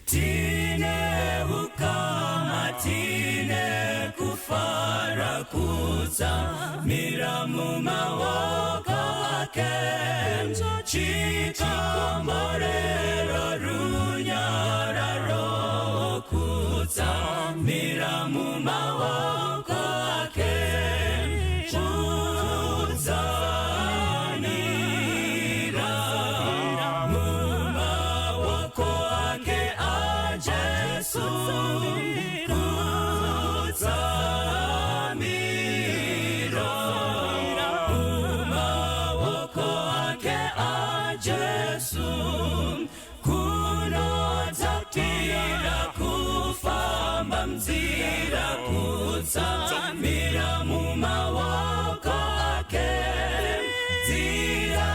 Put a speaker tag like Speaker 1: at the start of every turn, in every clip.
Speaker 1: Tine hukama, tine kufara kutsamira mumaoko ake. Chikomborero runyararo kutsamira mumaoko ake. Kutsamira mumaoko ake aJesu. Kutsamira mumaoko ake aJesu. Kunotapira kufamba munzira kutsamira mumaoko ake. Nzira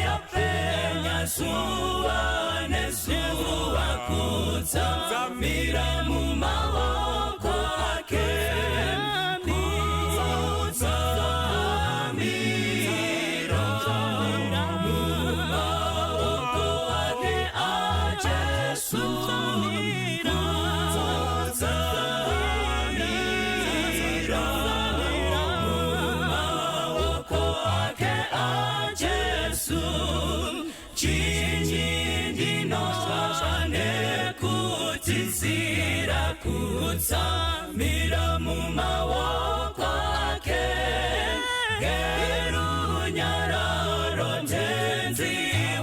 Speaker 1: yapenya zuva nezuva kutsamira mumaoko ake. Kutsamira mumaoko ake aJesu. Kutsamira mumaoko ake aJesu. Chinyi ndinotya nekuti nzira kutsamira mumaoko ake. Ngerunyararo Tenzi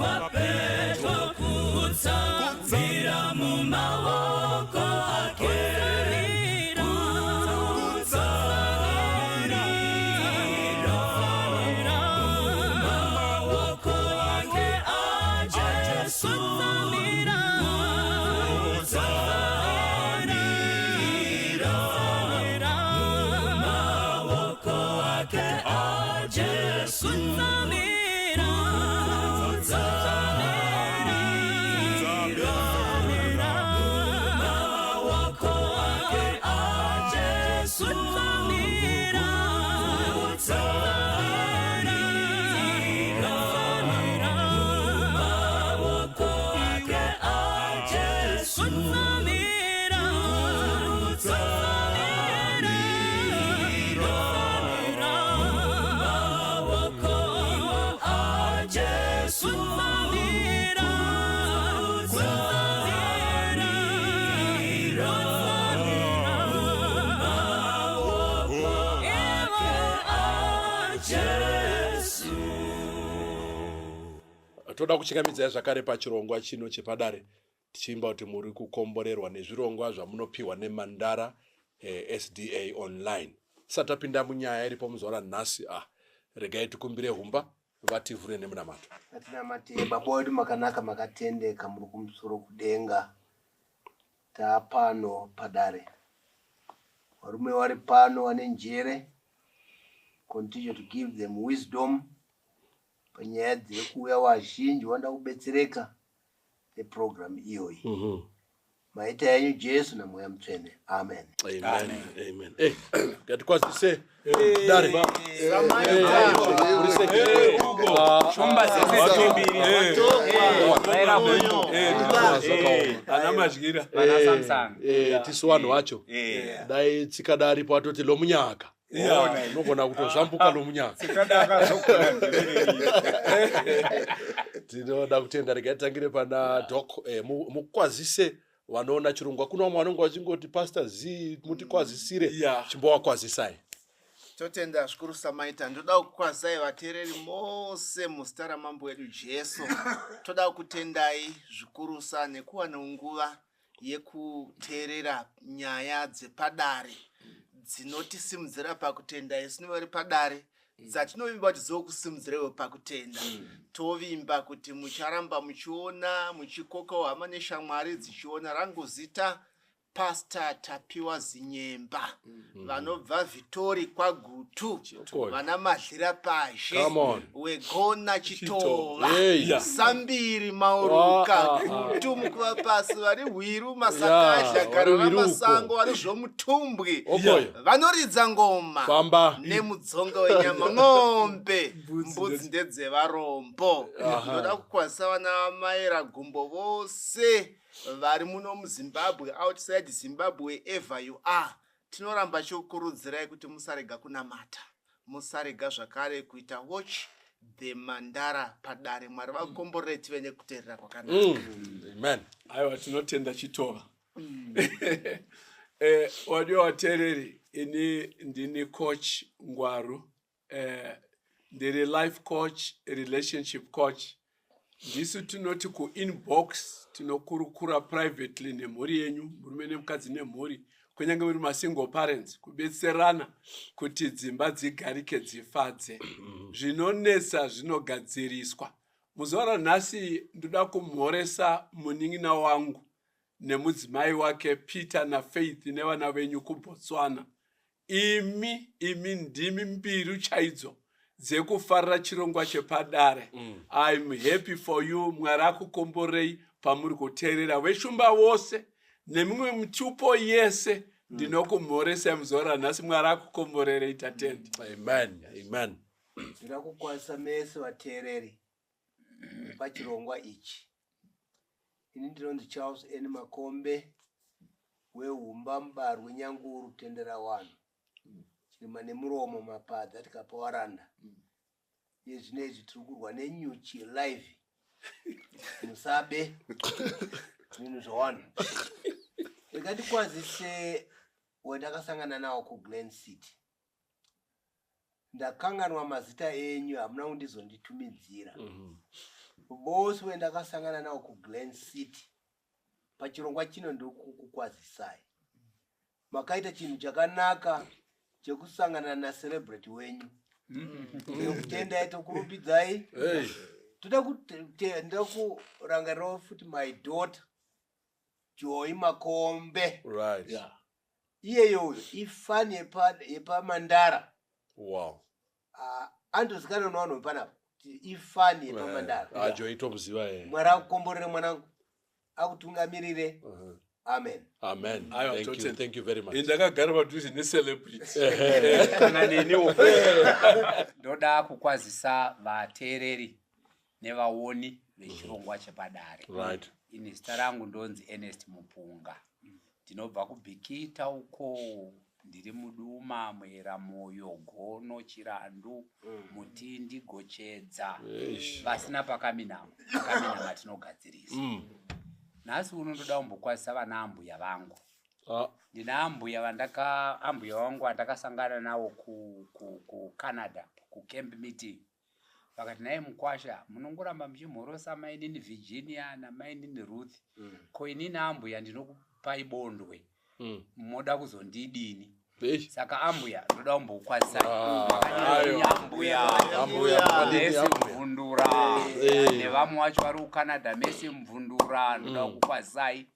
Speaker 1: wapedyo kutsamira mumaoko ake. Kutsamira mumaoko ake aJesu. Kutsamira mumaoko ake aJesu. Kutsamira mumaoko ake aJesu. Kutsamira mumaoko ake aJesu. Kutsamira mumaoko aJesu. Kutsamira mumaoko ake aJesu.
Speaker 2: Toda kuchingamidzai zvakare pachirongwa chino chepadare, tichiimba kuti muri kukomborerwa nezvirongwa zvamunopiwa neMandara SDA Online. Tisati tapinda munyaya iripo muzuva ranhasi, regai tikumbire Humba vativhure nemunamato.
Speaker 3: Ngatinamate. Baba wedu makanaka, makatendeka, muri kumusoro kudenga. Taapano padare, varume vari pano vane njere. Continue to give them wisdom panyaya dziri kuuya. Vazhinji vanoda kubetsereka neprogram iyoyi. Maita yenyu Jesu naMweya Mutsvene, amen.
Speaker 2: Amen, amen. Ngatikwazise dare.
Speaker 4: Shumba dzese mbiri.
Speaker 5: Ana madyira.
Speaker 4: Vana Samsung.
Speaker 2: Tisu vanhu vacho dai tsikada aripo atoti lomunyaka unogona kutozvambuka lomunyaka.
Speaker 5: Tsikada akazogona ndeverei.
Speaker 2: Tinoda kutenda. Regai titangire pana Doc. Mukwazise vanoona chirongwa. Kuna vamwe vanonge vachingoti, "Pastor Z, mutikwazisire." Chimbovakwazisai.
Speaker 6: Totenda zvikuru samaita. Ndoda kukwazisai vateereri mose muzita raMambo wedu Jesu. Toda kutendai zvikurusa nekuwana nguva yekuteerera nyaya dzepadare dzinotisimudzira pakutenda isu nevari padare, dzatinovimba kuti dzokusimudzirewo pakutenda. Tovimba kuti mucharamba muchiona, muchikokawo hama neshamwari dzichiona. Rangu zita Pastor Tapiwa Zinyemba, vanobva Vitori kwaGutu.
Speaker 2: Chitoi.
Speaker 6: Vana Madlira Pazhe.
Speaker 2: Come on.
Speaker 6: Wegona Chitova.
Speaker 2: Hey.
Speaker 6: Sambiri Mauruka. Gutu mukuva pasi, vari hwiru Masakadla.
Speaker 2: Vari
Speaker 6: Gara
Speaker 2: hwiru uko.
Speaker 6: ramasango, vari zvomutumbwi.
Speaker 2: Okoyo.
Speaker 6: Vanoridza ngoma.
Speaker 2: Famba.
Speaker 6: Nemudzonga wenyama ng'ombe, mbudzi ndedzevarombo. Ndoda kukwazisa vana Maera Gumbo vose. Vari muno muZimbabwe, outside Zimbabwe, ever you are, tinoramba chikukurudzirai kuti musarega kunamata, musarega zvakare kuita watch the Mandara Padare. Mwari vakukomborere, tive nekuteerera kwakanaka.
Speaker 2: Amen.
Speaker 5: Aiwa, tinotenda chitova. Wadiwa vateereri, ini ndini Coach Ngwaru. Ndiri life coach, relationship coach. Ndisu tinoti kuinbox tinokurukura privately nemhuri yenyu, murume nemukadzi nemhuri, kunyange muri masingle parents, kubetserana kuti dzimba dzigarike, dzifadze. Zvinonetsa zvinogadziriswa. Muzuva ranhasi ndoda kumhoresa munin'ina wangu nemudzimai wake, Peter naFaith, nevana venyu kuBotswana. Imi ndimi mbiru chaidzo dzekufarira chirongwa chepadare. I'm happy for you. Mwari akukomborei pamuri kuteerera. Veshumba vose nemimwe mitupo yese, ndinokumhoresai muzuva ranhasi. Mwari akukomborerei. Tatenda.
Speaker 2: Amen, amen.
Speaker 3: Ndoda kukwazisa mese vateereri pachirongwa ichi. Ini ndinonzi Charles N Makombe wehumba, Mubarwe, Nyanguru, Tendera 1, Chirima nemuromo, mapadza tikapa waranda. Iye zvino izvi tiri kurwa nenyuchi live. Musabe zvinhu zvawanhu. Rega ndikwazise wandakasangana nawo kuGlen City. Ndakanganwa mazita enyu, hamuna kundizonditumidzira. Vose wendakasangana nawo kuGlen City pachirongwa chino, ndikukukwazisai. Makaita chinhu chakanaka chekusangana nacelebrity wenyu. Tinokutendai, tokurumbidzai.
Speaker 2: Hey.
Speaker 3: Toda ndoda kurangarirawo futi my daughter Joy Makombe. Iyeyoyo ifan yepaMandara. Ah, anotozikanwa nevanhu vepanapa kuti ifan yepaMandara.
Speaker 2: Ah, Joy tomuziva.
Speaker 3: Mwari akukomborere mwanangu, akutungamirire. Amen.
Speaker 2: Amen.
Speaker 5: Aiwa,
Speaker 2: Thank you.
Speaker 5: totenda.
Speaker 2: Thank you very much.
Speaker 5: Ndakagara padhuze necelebrity.
Speaker 4: Kana neniwo ndoda kukwazisa vateereri nevaoni vechirongwa chepadare. Ini zita rangu ndonzi Ernest Mupunga, ndinobva kuBhikita uko. Ndiri Muduma, Muyeramoyo, Gono, Chirandu, Mutindi, Gochedza.
Speaker 2: Eish.
Speaker 4: Vasina pakaminama, pakaminama tinogadzirisa. Nhasi uno ndoda kumbokwazisa vana ambuya vangu. Ndina ambuya vandaka, ambuya vangu vandakasangana navo kuCanada kucamp meeting. Vakati, "Nai mukwasha, munongoramba muchimhorosa mainini Virginia namainini Ruth. Ko inini ambuya ndinokupai bondwe, moda kuzondidini?" Saka ambuya, ndoda kumbokwazisai. Makadini ambuya?
Speaker 2: Ambuya, makadini,
Speaker 4: Mesi
Speaker 2: ambuya?
Speaker 4: Mvundura nevamwe vacho vari kuCanada, Mesi Mvundura, ndoda kukwazisai,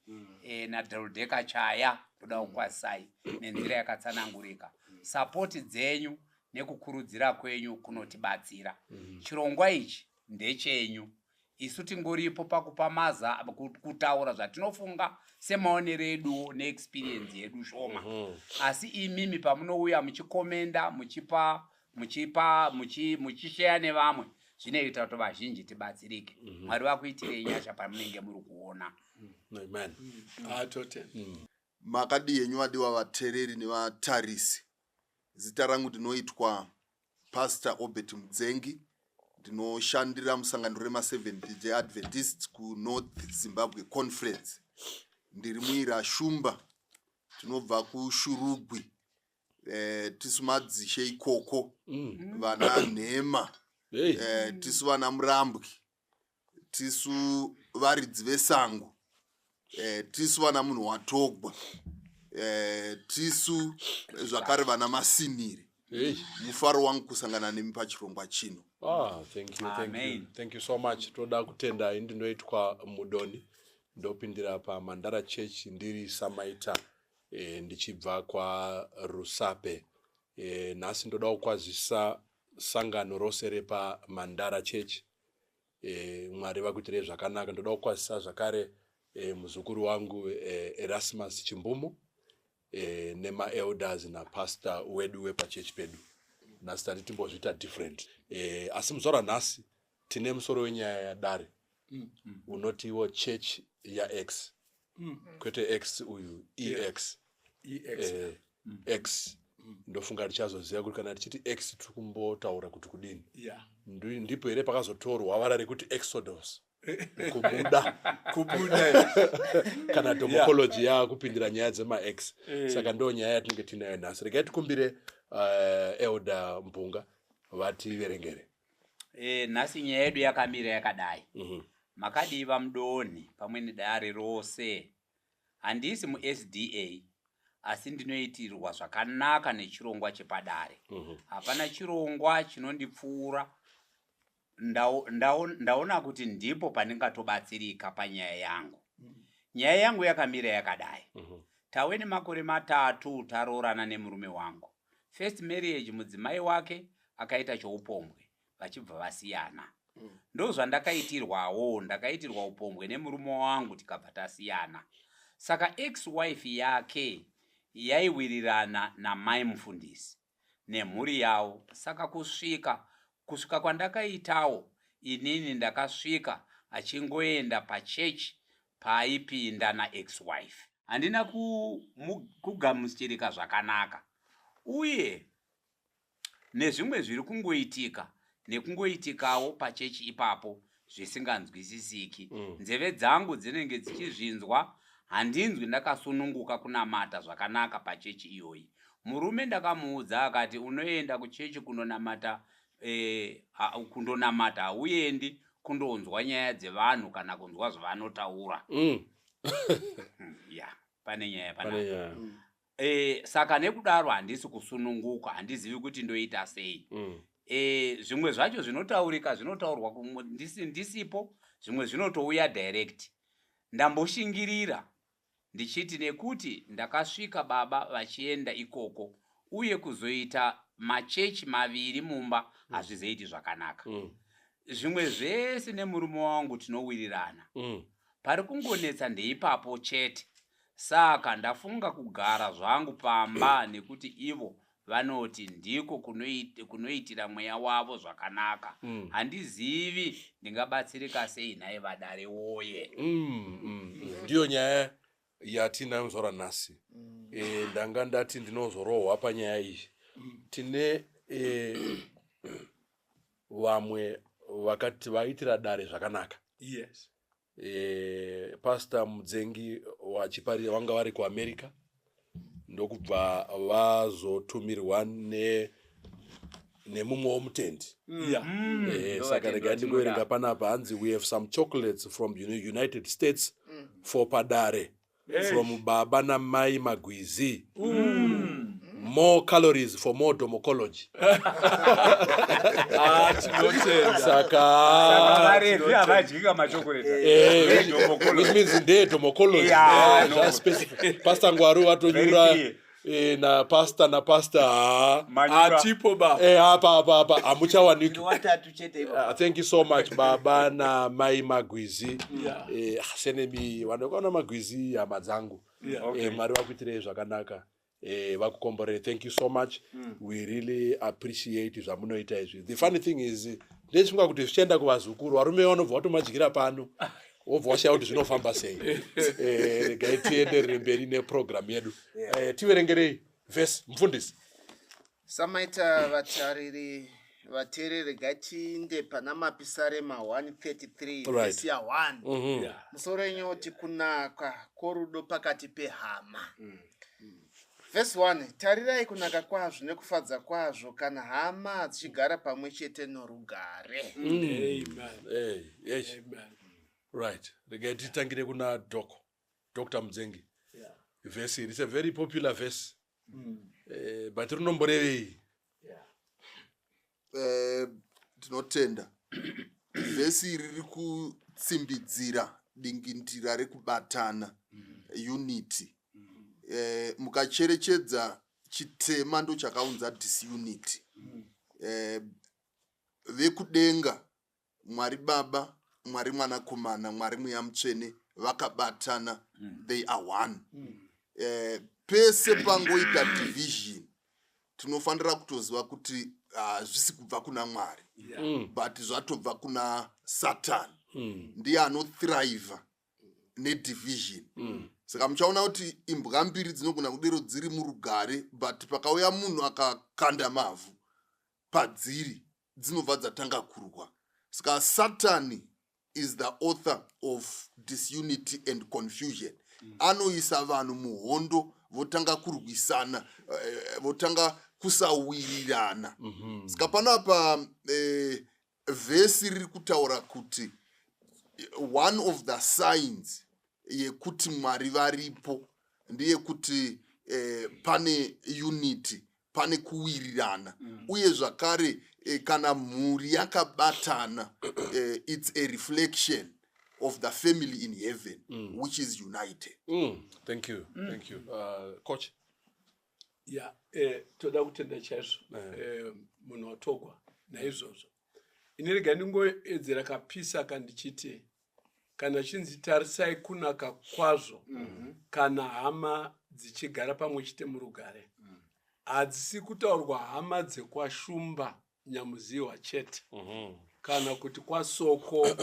Speaker 4: naDeldeka Chaya, ndoda kukwazisai nenzira yakatsanangurika. Support dzenyu nekukurudzira kwenyu kunotibatsira. Chirongwa ichi ndechenyu, isu tingoripo pakupa maza, kutaura zvatinofunga semaonero eduwo neexperience yedu shoma. Asi imimi pamunouya muchikomenda, muchipa muchipa muchisheya nevamwe, zvinoita kuti vazhinji tibatsirike. Mwari vakuitirei nyasha pamunenge muri kuona.
Speaker 2: Amen.
Speaker 5: Ah, totenda.
Speaker 7: Makadi henyu vadiwa vateereri nevatarisi? Zita rangu ndinoitwa Pastor Obert Mudzengi. Ndinoshandira musangano remaSeventh Day Adventist kuNorth Zimbabwe Conference. Ndiri muira Shumba, tinobva kuShurugwi. Tisu madzishe ikoko, vana Nhema.
Speaker 2: Hey.
Speaker 7: Tisu vana Murambwi, tisu varidzi vesango, tisu vana munhu watogwa, tisu zvakare vana Masinire.
Speaker 2: Hey.
Speaker 7: Mufaro wangu kusangana nemi pachirongwa chino.
Speaker 2: Ah, thank you, thank you.
Speaker 4: Amen.
Speaker 2: Thank you so much. Toda kutenda. Ndinoitwa Mudoni. Ndopindira paMandara Church, ndiri samaita, ndichibva kwaRusape. Nhasi ndoda kukwazisa sangano rose repaMandara Church. Mwari vakuitirei zvakanaka. Ndoda kukwazisa zvakare muzukuru wangu Erasmus Chimbumu, nemaelders napastor wedu wepachechi pedu. Nhasi tati timbozviita different. Asi muzuva ranhasi tine musoro wenyaya yadare unotiwo church yaex. Kwete x uyu, ex.
Speaker 5: Ex.
Speaker 2: X ndofunga tichazoziva kuti kana tichiti x tiri kumbotaura kuti kudini. Ndipo here pakazotorwa vara rekuti exodus, kubuda?
Speaker 5: Kubuda.
Speaker 2: Kana domocology yaakupindira nyaya dzemax. Saka ndo nyaya yatinenge tinayo nhasi. Regai tikumbire Elder Mpunga vativerengere.
Speaker 4: Nhasi nyaya yedu yakamira yakadai. Makadii vamudoni pamwe nedare rose? Handisi muSDA, asi ndinoitirwa zvakanaka nechirongwa chepadare. Hapana chirongwa chinondipfuura. Ndaona kuti ndipo pandingatobatsirika panyaya yangu. Nyaya yangu yakamira yakadai. Tave nemakore 3 taroorana nemurume wangu. First marriage, mudzimai wake akaita choupombwe, vachibva vasiyana. Ndozvandakaitirwawo, ndakaitirwa upombwe nemurume wangu, tikabva tasiyana. Saka ex wife yake yaiwirirana namai mufundisi nemhuri yavo. Saka kusvika kwandakaitawo inini, ndakasvika achingoenda pachechi paaipinda naex wife. Handina kugamuchirika zvakanaka, uye nezvimwe zviri kungoitika nekungoitikawo pachechi ipapo zvisinganzwisisiki. Nzeve dzangu dzinenge dzichizvinzwa, handinzwi ndakasununguka kunamata zvakanaka pachechi iyoyi. Murume ndakamuudza, akati unoenda kuchechi kundonamata, kundonamata, hauendi kundonzwa nyaya dzevanhu kana kunzwa zvavanotaura. Ya, pane nyaya
Speaker 2: Pane
Speaker 4: panapa.
Speaker 2: nyaya.
Speaker 4: Saka nekudaro handisi kusununguka, handizivi kuti ndoita sei. Zvimwe zvacho zvinotaurika, zvinotaurwa ndisipo, zvimwe zvinotouya direct. Ndamboshingirira ndichiti nekuti ndakasvika baba vachienda ikoko, uye kuzoita machechi maviri mumba hazvizoiti zvakanaka. Zvimwe zvese nemurume wangu tinowirirana. Pari kungonetsa ndeipapo chete. Saka ndafunga kugara zvangu pamba nekuti ivo vanoti ndiko kunoitira mweya wavo zvakanaka. Handizivi ndingabatsirika sei nhai vadare woye.
Speaker 2: Ndiyo nyaya yatinayo zuva ranhasi. Ndanga ndati ndinozorohwa panyaya iyi. Tine vamwe vakati vaitira dare zvakanaka. Pastor Mudzengi wachiparira vanga vari kuAmerica, ndokubva vazotumirwa nemumwewo mutendi. Saka
Speaker 4: Ndo
Speaker 2: regai
Speaker 4: vatinoda.
Speaker 2: ndingoverenga panapa. Hanzi, "We have some chocolates from United States for padare from baba namai Magwizi. More calories for more domocology."
Speaker 5: Ah, tinotenda.
Speaker 2: Saka
Speaker 4: Varezvi havadyika machokoreta.
Speaker 2: Which means ndeye domocology.
Speaker 4: Yeah, no.
Speaker 2: Zvaspecific. Pastor Ngwaru vatonyura.
Speaker 4: Very clear.
Speaker 2: Na pastor ha.
Speaker 5: Hatipo baba.
Speaker 2: Apa apa apa hamuchawaniki.
Speaker 3: Watatu chete ipapo.
Speaker 2: Thank you so much, baba namai Magwizi. Senemi vanokwana Magwizi, hama dzangu. Mwari vakuitirei zvakanaka, vakukomborere. Thank you so much. We really appreciate zvamunoita izvi. The funny thing is, ndechifunga kuti zvichienda kuvazukuru, varume vanobva vatomadyira pano, wobva washaya kuti zvinofamba sei. Regai tienderere mberi neprogram yedu. Tiverengerei vhesi, mufundisi.
Speaker 6: Samaita vatariri, vateereri, regai tiinde pana Mapisarema 133, vhesi ya1. Musoro wenyu oti kunaka kworudo pakati pehama. Vhesi 1: Tarirai kunaka kwazvo nekufadza kwazvo kana hama dzichigara pamwe chete norugare.
Speaker 5: Amen.
Speaker 2: Hey, yes.
Speaker 5: Amen.
Speaker 2: Right, regai titangire kuna doc, Dr Mudzengi. Vhesi iri, it's a very popular verse, but rinomborevei?
Speaker 7: Tinotenda. Vhesi iri riri kutsimbidzira dingindira rekubatana, unity. Mukacherechedza, chitema ndo chakaunza disunity. Vekudenga, Mwari Baba, Mwari Mwanakomana, Mwari Mweya Mutsvene, vakabatana, they are one. Pese pangoita division, tinofanira kutoziva kuti hazvisi kubva kuna Mwari, but zvatobva kuna Satani. Ndiye anothriva. nedivision. Saka muchaona kuti imbwa mbiri dzinogona kudero dziri murugare, but pakauya munhu akakanda mavhu padziri, dzinobva dzatanga kurwa. Saka Satani is the author of disunity and confusion. Anoisa vanhu muhondo, votanga kurwisana, votanga kusawirirana. Saka panapa vhesi riri kutaura kuti one of the signs yekuti Mwari varipo ndeyekuti pane unity, pane kuwirirana. Uye zvakare kana mhuri yakabatana, it's a reflection of the family in heaven which is united.
Speaker 2: Thank you, thank you, Coach.
Speaker 5: Ya, toda kutenda chaizvo munhu watogwa. Naizvozvo ini rega ndingoedzera kapisa kandichiti kana chinzi tarisai kunaka kwazvo kana hama dzichigara pamwe chete murugare, hadzisi kutaurwa hama dzekwaShumba Nyamuziwa chete kana kuti kwaSoko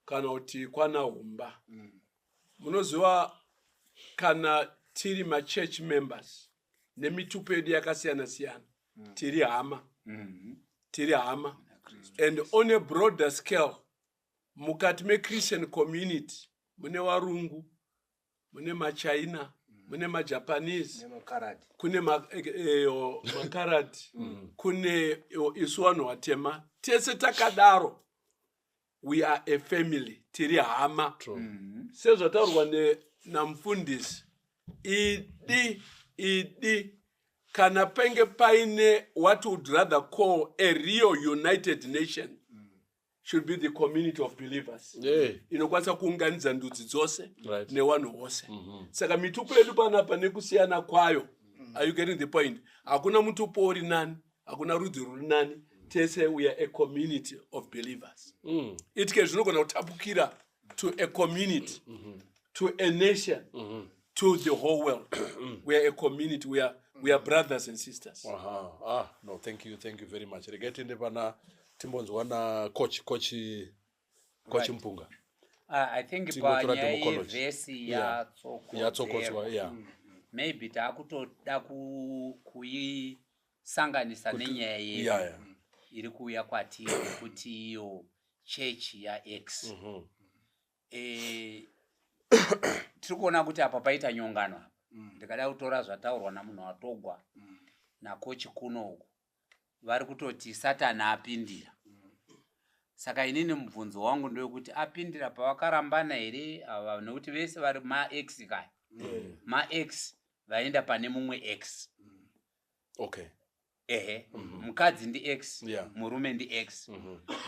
Speaker 5: kana kuti kwanahumba. Munoziva, kana tiri machurch members nemitupo yedu yakasiyana siyana, tiri hama, tiri hama. And on a broader scale, mukati mechristian community mune varungu, mune machina, mune majapanese,
Speaker 3: nemakaradi.
Speaker 5: Kune makaradi, kune isu vanhu vatema. Tese takadaro, we are a family, tiri hama. Sezvataurwa namufundisi, idi idi kana penge paine what would rather call a real united nation, should be the community of believers inokwanisa kuunganidza ndudzi dzose nevanhu vose. Saka mitupo yedu panapa nekusiyana kwayo, are you getting the point? Hakuna mutupo uri nani, hakuna rudzi ruri nani. Tese we are a community of believers. Itike zvinogona kutapukira to a community, to a nation, to the whole world. We are a community, we are brothers and sisters.
Speaker 2: Aha. Ah, no, thank you, thank you very much. Regai tiende pana timbonzwa na coach Mpunga.
Speaker 4: I think
Speaker 2: Tingotora
Speaker 4: panyaya
Speaker 2: democology.
Speaker 4: yevhesi
Speaker 2: Yatsokodzwa, yeah.
Speaker 4: Maybe taakutoda kuisanganisa nenyaya yedu iri kuuya kwatiri yekuti iyo chechi yaex. Tiri kuona kuti apa paita nyongano apa. Ndikada kutora zvataurwa namunhu watogwa nacoach kuno uku, vari kutoti Satani apindira. Saka inini mubvunzo wangu ndewekuti apindira pavakarambana here ava? Nekuti vese vari maex kaya, maex vaenda pane mumwe ex. Ehe, mukadzi ndi ex, murume ndi ex,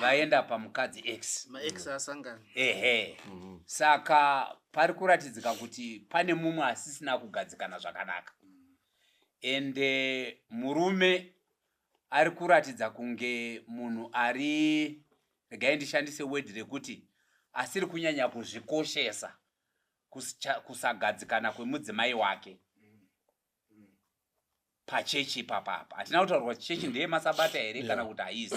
Speaker 4: vaenda pamukadzi ex.
Speaker 6: Maex asangana.
Speaker 4: Ehe, saka pari kuratidzika kuti pane mumwe asisina kugadzikana zvakanaka, ende murume ari kuratidza kunge munhu ari, regai ndishandise word rekuti asiri kunyanya kuzvikoshesa kusagadzikana kwemudzimai wake pachechi ipapapa. Hatina kutaurwa kuti chechi ndeyemasabata here kana kuti haisi,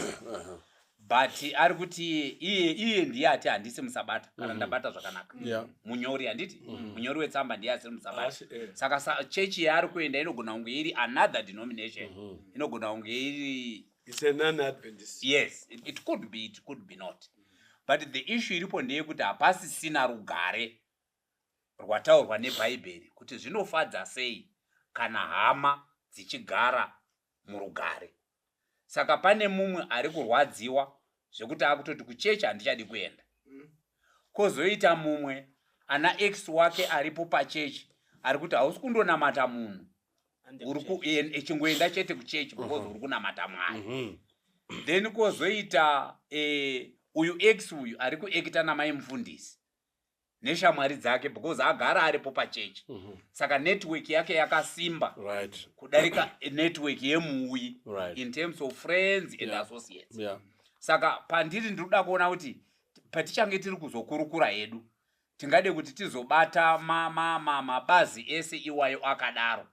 Speaker 4: but ari kuti iye ndiye ati handisi musabata kana ndabata zvakanaka. Munyori, handiti munyori wetsamba ndiye asiri musabata?
Speaker 5: Asi, eh.
Speaker 4: Saka chechi yaari kuenda inogona kunge iri another denomination, inogona kunge iri
Speaker 5: It's a non-Adventist.
Speaker 4: Yes, it could be, it could be not, but the issue iripo ndeyekuti hapasisina rugare rwataurwa nebhaibheri kuti zvinofadza sei kana hama dzichigara murugare. Saka pane mumwe ari kurwadziwa zvekuti akutoti kuchechi handichadi kuenda. Kwozoita mumwe ana ex wake aripo pachechi ari kuti hausi kundonamata munhu, uri chingoenda chete kuchechi because uri kunamata Mwari. Then kwozoita uyu ex uyu ari kuekita namai mufundisi neshamwari dzake because agara aripo pachechi, saka network yake yakasimba kudarika network yemuuyi in terms of friends and associates. Saka pandiri ndinoda kuona kuti patichange tiri kuzokurukura hedu, tingade kuti tizobata mabazi ese iwayo akadaro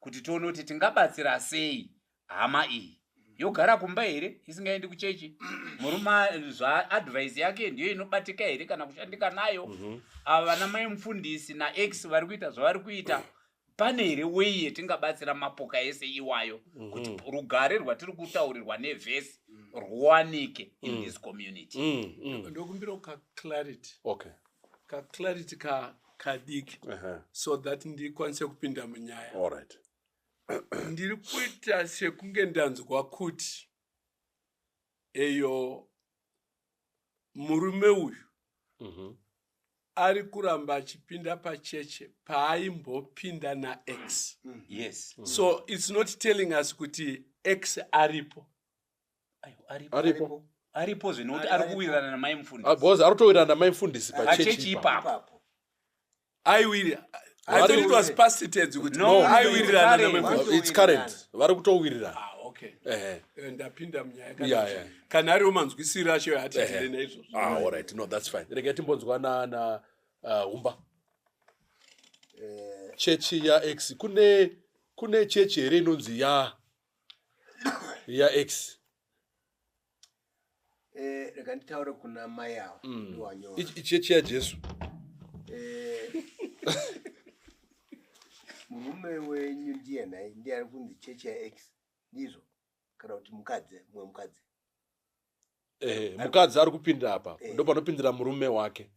Speaker 4: kuti tione kuti tingabatsira sei hama iyi. Yogara kumba here isingaendi kuchechi? Murume zvaadvice yake ndiyo inobatika here kana kushandika nayo? Ava vana mai mufundisi naex vari kuita zvavari kuita, pane here wei yetingabatsira mapoka ese iwayo kuti rugare rwatiri kutaurirwa nevhesi rwuwanike in this community?
Speaker 5: Ndokumbira kaclarity. Kaclarity kadiki so that ndikwanise kupinda munyaya.
Speaker 2: All right.
Speaker 5: Ndiri kuita sekunge ndanzwa kuti eyo murume uyu ari kuramba achipinda pacheche paaimbopinda naex.
Speaker 4: Yes.
Speaker 5: So it's not telling us kuti ex aripo.
Speaker 4: Aiwa, aripo.
Speaker 2: Aripo.
Speaker 4: Aripo zvinokuti ari kuwirirana namai
Speaker 2: Ah,
Speaker 4: mufundisi.
Speaker 2: Because ari kutowirirana namai mufundisi
Speaker 4: pachechi
Speaker 2: pachechi ipapo.
Speaker 4: ipapo.
Speaker 3: Ipapo.
Speaker 5: Aiwiri, I thought it was past tense kuti
Speaker 4: No,
Speaker 5: aiwirirana
Speaker 4: it's
Speaker 5: namai
Speaker 4: current.
Speaker 5: mufundisi.
Speaker 2: It's current, vari kutowirirana.
Speaker 5: Ah, okay. Ndapinda munyaya. Kana ariwo manzwisiro acho, hatitire naizvozvo.
Speaker 2: Ah, all right, no, that's fine. Regai timbonzwa na Humba. Chechi yaex, kune chechi here inonzi ya ex?
Speaker 3: Rega nditaure kuna mai ava ndiwanyora.
Speaker 2: Ichechi yaJesu.
Speaker 3: Murume wenyu ndiye nhai, ndiye ari kunzi chechi yaex, ndizvo, kana kuti mukadzi, mumwe mukadzi?
Speaker 2: Mukadzi ari kupinda apa, ndo panopindira murume wake.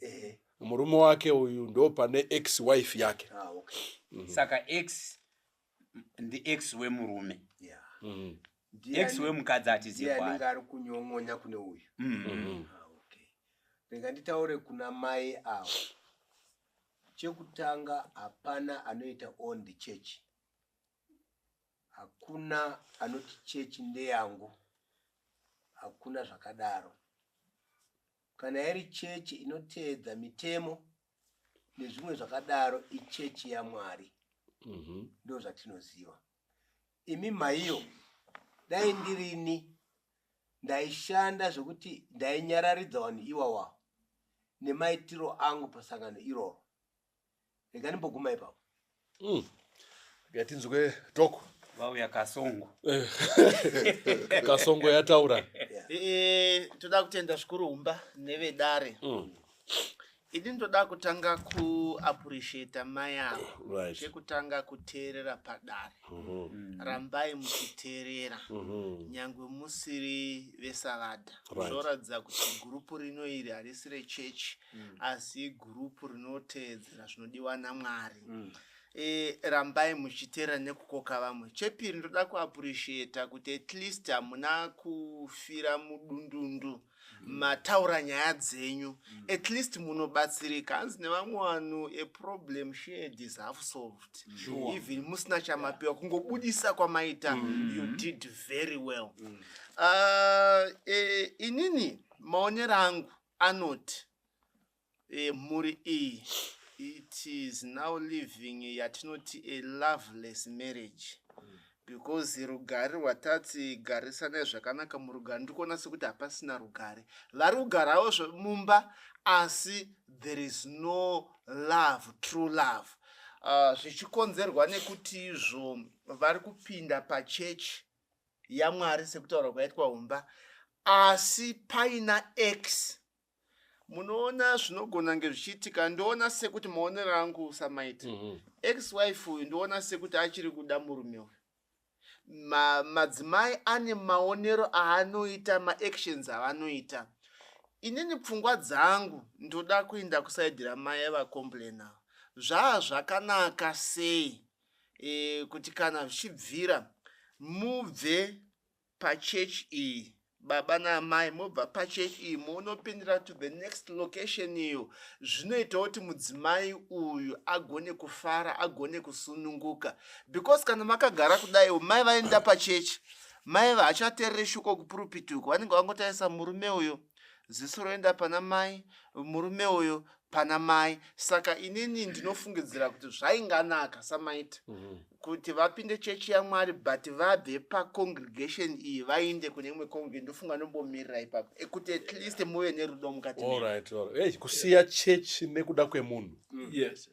Speaker 2: Murume wake uyu ndo pane ex wife yake.
Speaker 3: Ah, okay.
Speaker 4: Saka ex ndi ex wemurume.
Speaker 3: Ndiye
Speaker 4: Ex wemukadzi
Speaker 3: ndiye
Speaker 4: atizikwari.
Speaker 3: anenge ari kunyon'onya kune uyu. Ah, okay. Rega nditaure kuna mai ava. Chekutanga, hapana anoita own the church. Hakuna anoti chechi ndeyangu, hakuna zvakadaro. Kana iri chechi inoteedza mitemo nezvimwe zvakadaro, ichechi yaMwari. Ndo zvatinoziva. Imi maiyo, dai ndirini, ndaishanda zvokuti ndainyararidza vanhu iwawa nemaitiro angu pasangano iroro. Rega ndimboguma ipapo.
Speaker 2: Regai tinzwe Doko.
Speaker 4: Vauya Kasongo.
Speaker 2: Kasongo yataura.
Speaker 6: Toda kutenda zvikuru Humba nevedare. Ini ndoda kutanga kuappreciata mai ava. Chekutanga, kuteerera padare. Rambai muchiteerera nyangwe musiri vesavadha. Zvoratidza kuti gurupu rino iri harisi rechechi, asi gurupu rinoteedzera zvinodiwa naMwari. Rambai muchiteerera nekukoka vamwe. Chepiri, ndoda kuappreciata kuti at least hamuna kufira mudundundu, mataura nyaya dzenyu. At least munobatsirika. Hanzi nevamwe vanhu, "A problem shared is half solved." Even musina chamapiwa, kungobudisa kwamaita, you did very well. Inini maonero angu anoti mhuri iyi, it is now living yatinoti a loveless marriage, because rugare rwatati garisanai zvakanaka murugare, ndiri kuona sekuti hapasina rugare. Vari kugarawo mumba, asi there is no love, true love, zvichikonzerwa nekuti izvo vari kupinda pachechi yaMwari sekutaura kwaitwa Humba, asi paina ex. Munoona zvinogona kunge zvichiitika. Ndoona sekuti, maonero angu samaita, ex wife uyu ndoona sekuti achiri kuda murume uyu. Madzimai ane maonero aanoita, maactions avanoita. Inini pfungwa dzangu ndoda kuenda kuside ramai vacomplaina. Zvaa zvakanaka sei kuti kana zvichibvira mubve pachechi iyi, baba naamai, mobva pachechi iyi munopindira to the next location iyo zvinoitawo kuti mudzimai uyu agone kufara, agone kusununguka, because kana makagara kudai, mai vaenda pachechi, mai vachateerere shoko kupurupiti uko, vanenge vangotarisa murume uyo, ziso roenda pana mai, murume uyo pana mai. Saka inini ndinofungidzira kuti zvainganaka samaita kuti vapinde chechi yaMwari, but vabve pacongregation iyi vainde kune imwe congregation. Ndofunga nombomirira ipapo, kuti at least muve nerudo mukati menyu.
Speaker 2: Alright. Hey, kusiya chechi nekuda kwemunhu.
Speaker 5: Yes.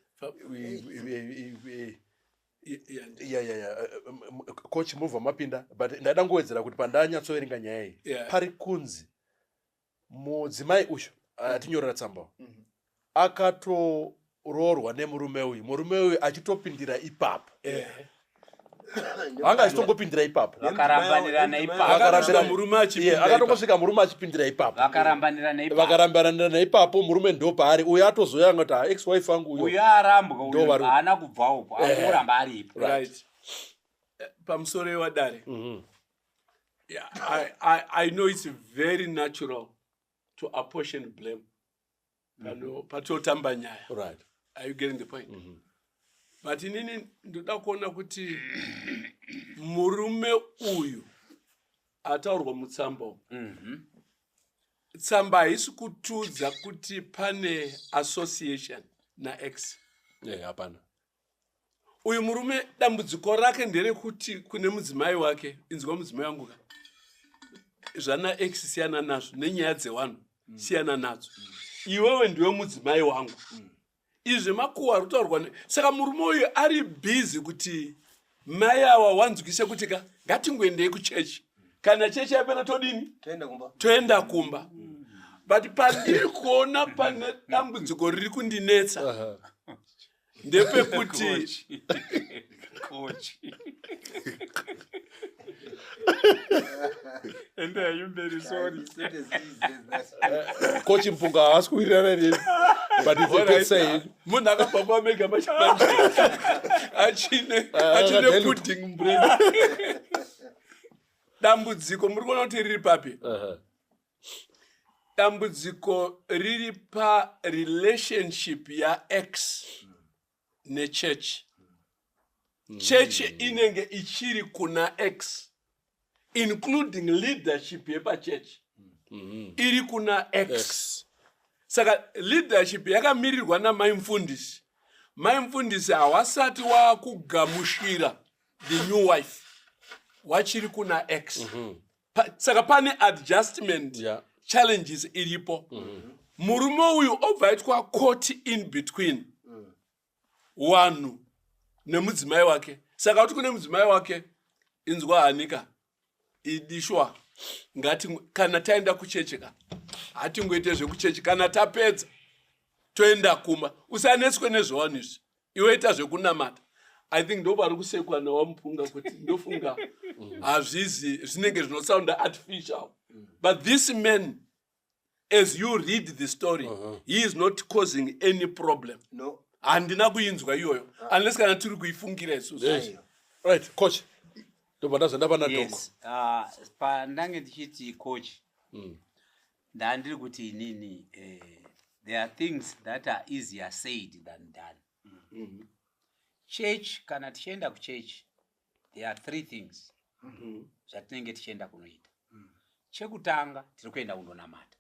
Speaker 2: Yeah, yeah, yeah. Coach, mubva mapinda, but ndaida ngowedzera kuti pandanyatsoverenga nyaya iyi, pari kunzi mudzimai uyu atinyorera tsamba akatoroorwa nemurume uyu, murume uyu achitopindira ipapo, anga achitongopindira ipapo.
Speaker 4: Vakarambanirana ipapo.
Speaker 5: Akatosvika murume achipinda
Speaker 2: Yeah, akatongosvika murume achipindira ipapo.
Speaker 4: Vakarambanirana ipapo.
Speaker 2: Vakarambanirana ipapo, murume ndo paari uyu atozoyanga kuti, "Ah, ex wife angu uyo."
Speaker 4: Uyo arambwa.
Speaker 2: Ndo
Speaker 4: Uyo haana kubva upo, angoramba aripo.
Speaker 5: Right. Pamusoro yewadare, yeah, I know it's very natural to apportion blame pano patotamba nyaya. Are you getting the point? But inini ndoda kuona kuti murume uyu ataurwa mutsamba umu, tsamba haisi kutudza kuti pane association naex.
Speaker 2: Yeah, hapana.
Speaker 5: Uyu murume dambudziko rake nderekuti kune mudzimai wake, inzwa mudzimai wangu ka, zvana ex siyana nazvo, nenyaya dzevanhu siyana nadzo, iwewe ndiwe mudzimai wangu. Izvi makuhwa ari kutaurwa saka murume uyu ari busy kuti mai ava wanzwise kuti ka, ngatingoendei kuchechi, kana chechi yapera todini?
Speaker 3: Toenda kumba.
Speaker 5: Toenda kumba. But pandiri kuona pane dambudziko riri kundinetsa ndepekuti
Speaker 4: Coach. Endai mberi, sorry.
Speaker 3: It's not as easy as that.
Speaker 2: Coach Mpunga haasi kuwirirana neni, but it's a good saying.
Speaker 5: Munhu akabva kuAmerica machimanje achine
Speaker 2: Ah,
Speaker 5: achine
Speaker 2: akadheluka.
Speaker 5: pudding mubrain. Dambudziko muri kuona kuti riri papi? Dambudziko riri parelationship yaex nechechi. Chechi inenge ichiri kuna ex, including leadership yepachechi iri kuna ex.
Speaker 2: Ex.
Speaker 5: Saka leadership yakamirirwa namai mufundisi. Mai mufundisi hawasati waakugamushira the new wife, wachiri kuna ex. Saka pane adjustment challenges iripo. Murume uyu obva aitwa caught in between wanhu nemudzimai wake. Saka kuti kune mudzimai wake, inzwa hanika, idishwa, ngati kana taenda kuchechi ka, hatingoite zvekuchechi, kana tapedza toenda kumba, usanetswe nezvawanhu izvi, iwe ita zvekunamata. I think ndo pari kusekwa nawamupunga kuti ndofunga hazvizi zvinenge zvinosounda artificial, but this man, as you read the story, he is not causing any problem.
Speaker 3: No.
Speaker 5: Handina kuinzwa iyoyo, unless kana tiri kuifungira isusu.
Speaker 2: Yes. Right, coach, ndobva ndazoenda pana doko.
Speaker 4: Yes, pandange ndichiti coach, ndandiri kuti inini, there are things that are easier said than done. Church, kana tichienda kuchurch, there are three things zvatinenge tichienda kunoita. Chekutanga, tiri kuenda kundonamata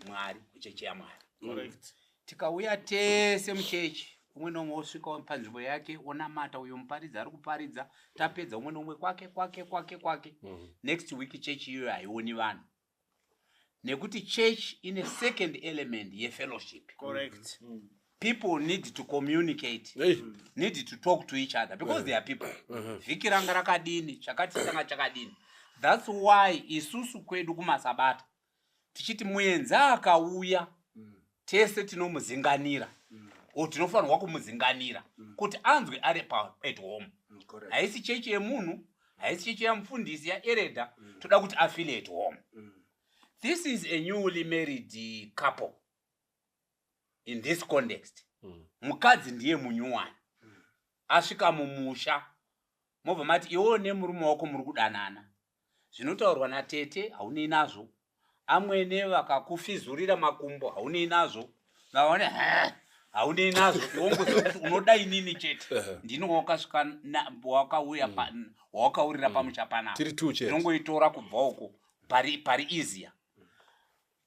Speaker 4: Mwari kuchechi yaMwari. Tikauya tese muchechi, umwe neumwe osvika panzvimbo yake onamata, uyo muparidzi ari kuparidza, tapedza, umwe neumwe kwake kwake kwake kwake. Next week chechi iyoyo haioni vanhu, nekuti church ine second element yefellowship. People need to communicate,
Speaker 2: Hey.
Speaker 4: need to talk to each other because they are people. Vhiki ranga rakadini, chakati changa chakadini. That's why isusu kwedu kumasabata tichiti muenzi akauya, tese tinomuzinganira, o tinofanirwa kumuzinganira kuti anzwe ari at home.
Speaker 3: Correct.
Speaker 4: Haisi chechi yemunhu, haisi chechi yamufundisi, yaelder, toda kuti afeel at home. This is a newly married couple. In this context, mukadzi ndiye munyuwani asvika mumusha. Mobva mati iwewo nemurume wako muri kudanana, zvinotaurwa natete haunei nazvo, amwene vakakufizurira makumbo haunei nazvo, vaone haunei nazvo, iwongoziva kuti unoda inini chete, ndini wakasvika wakauya wakaurira pamusha panapa.
Speaker 2: Tiri two chete.
Speaker 4: Tinongoitora kubva uko pari pari easier.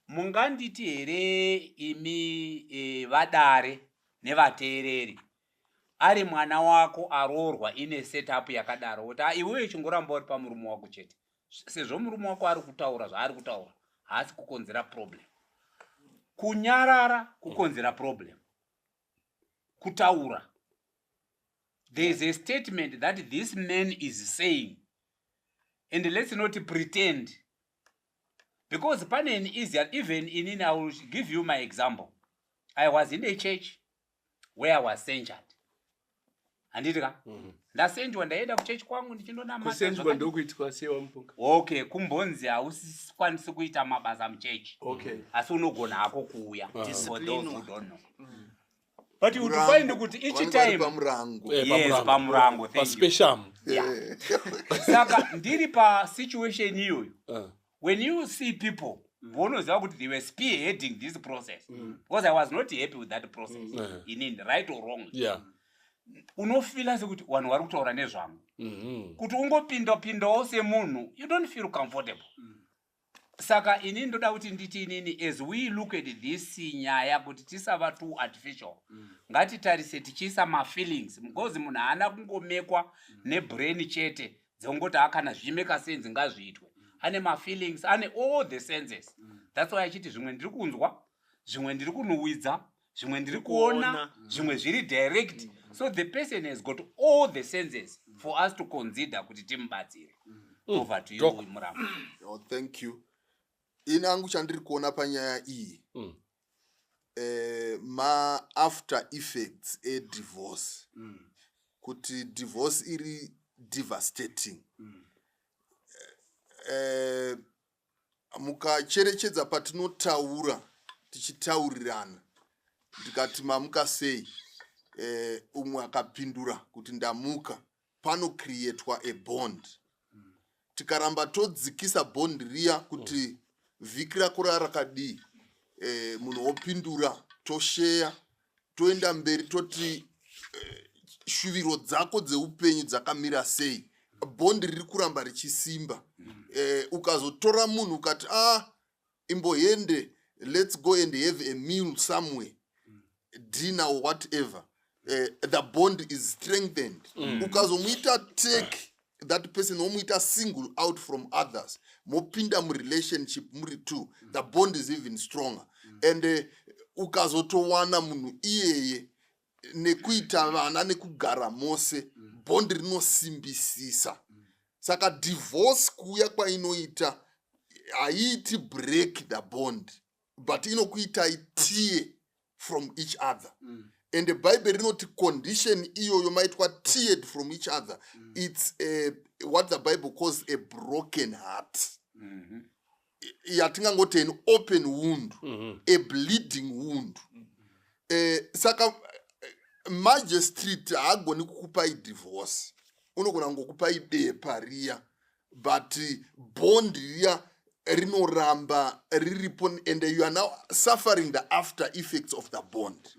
Speaker 4: Munganditi here imi, vadare nevateereri, ari mwana wako aroorwa ine setup yakadaro, kuti, "Ah, iwewe chingoramba uri pamurume wako chete, sezvo murume wako ari kutaura zvaari kutaura, haasi kukonzera problem"? Kunyarara kukonzera problem, kutaura. There is a statement that this man is saying, and let's not pretend, because pane an easier, even inini, I will give you my example. I was in a church where I was censured, handiti ka? Ndasenjwa, ndaenda kuchechi kwangu ndichindonamata.
Speaker 5: Kusenjwa ndokuitwa sei, waMupunga?
Speaker 4: Okay, kumbonzi hausikwanisi kuita mabasa muchechi, asi unogona hako kuuya, for those who don't know. But you would find kuti each
Speaker 7: Vanenge vari
Speaker 4: time
Speaker 7: pamurango.
Speaker 4: Yes, pamurango, thank you.
Speaker 2: Pasipeshamu.
Speaker 4: Yeah. Saka ndiri pasituation iyoyo, when you see people vonoziva kuti they were spearheading this process, because I was not happy with that process inini, right or wrong, unofeela sekuti vanhu vari kutaura nezvangu, kuti ungopinda pindawo semunhu, you don't feel comfortable. Saka inini ndoda kuti nditi inini, as we look at this nyaya, kuti tisava too artificial, ngatitarise tichiisa mafeelings, because munhu haana kungomekwa nebrain chete dzongoti akana zvimeka sense ngazviitwe. Ane mafeelings, ane all the senses. That's why achiti zvimwe ndiri kunzwa, zvimwe ndiri kunhuhwidza, zvimwe ndiri kuona,
Speaker 6: Kuona.
Speaker 4: zvimwe zviri direct. So the person has got all the senses for us to consider kuti timubatsire. Over to you,
Speaker 2: Doc.
Speaker 4: Muramba.
Speaker 7: Oh, thank you. Ini angu chandiri kuona panyaya iyi, maafter effects edivorce, kuti divorce iri devastating. Mukacherechedza patinotaura tichitaurirana, ndikati, "Mamuka sei?" Umwe akapindura kuti, "Ndamuka," panocreatwa a bond. Tikaramba todzikisa bond riya kuti, "Vhiki rako rarakadii?" Munhu wopindura, tosheya, toenda mberi, toti, "Shuviro dzako dzeupenyu dzakamira sei?" Bond riri kuramba richisimba. Ukazotora munhu ukati, "Ah, imbohende, let's go and have a meal somewhere, dinner or whatever," the bond is strengthened. Ukazomuita take that person, womuita single out from others, mopinda murelationship muri two, the bond is even stronger. And ukazotowana munhu iyeye nekuita vana nekugara mose, bond rinosimbisisa. Saka divorce kuuya kwainoita haiiti break the bond, but inokuitai tear from each other. And Bhaibheri rinoti condition iyoyo maitwa teared from each other, it's what the Bible calls a broken heart, yatingangoti an open wound, a bleeding wound. Saka magistrate haagoni kukupai divorce, unogona kungokupai bepa riya, but bond riya rinoramba riripo, and you are now suffering the after effects of the bond.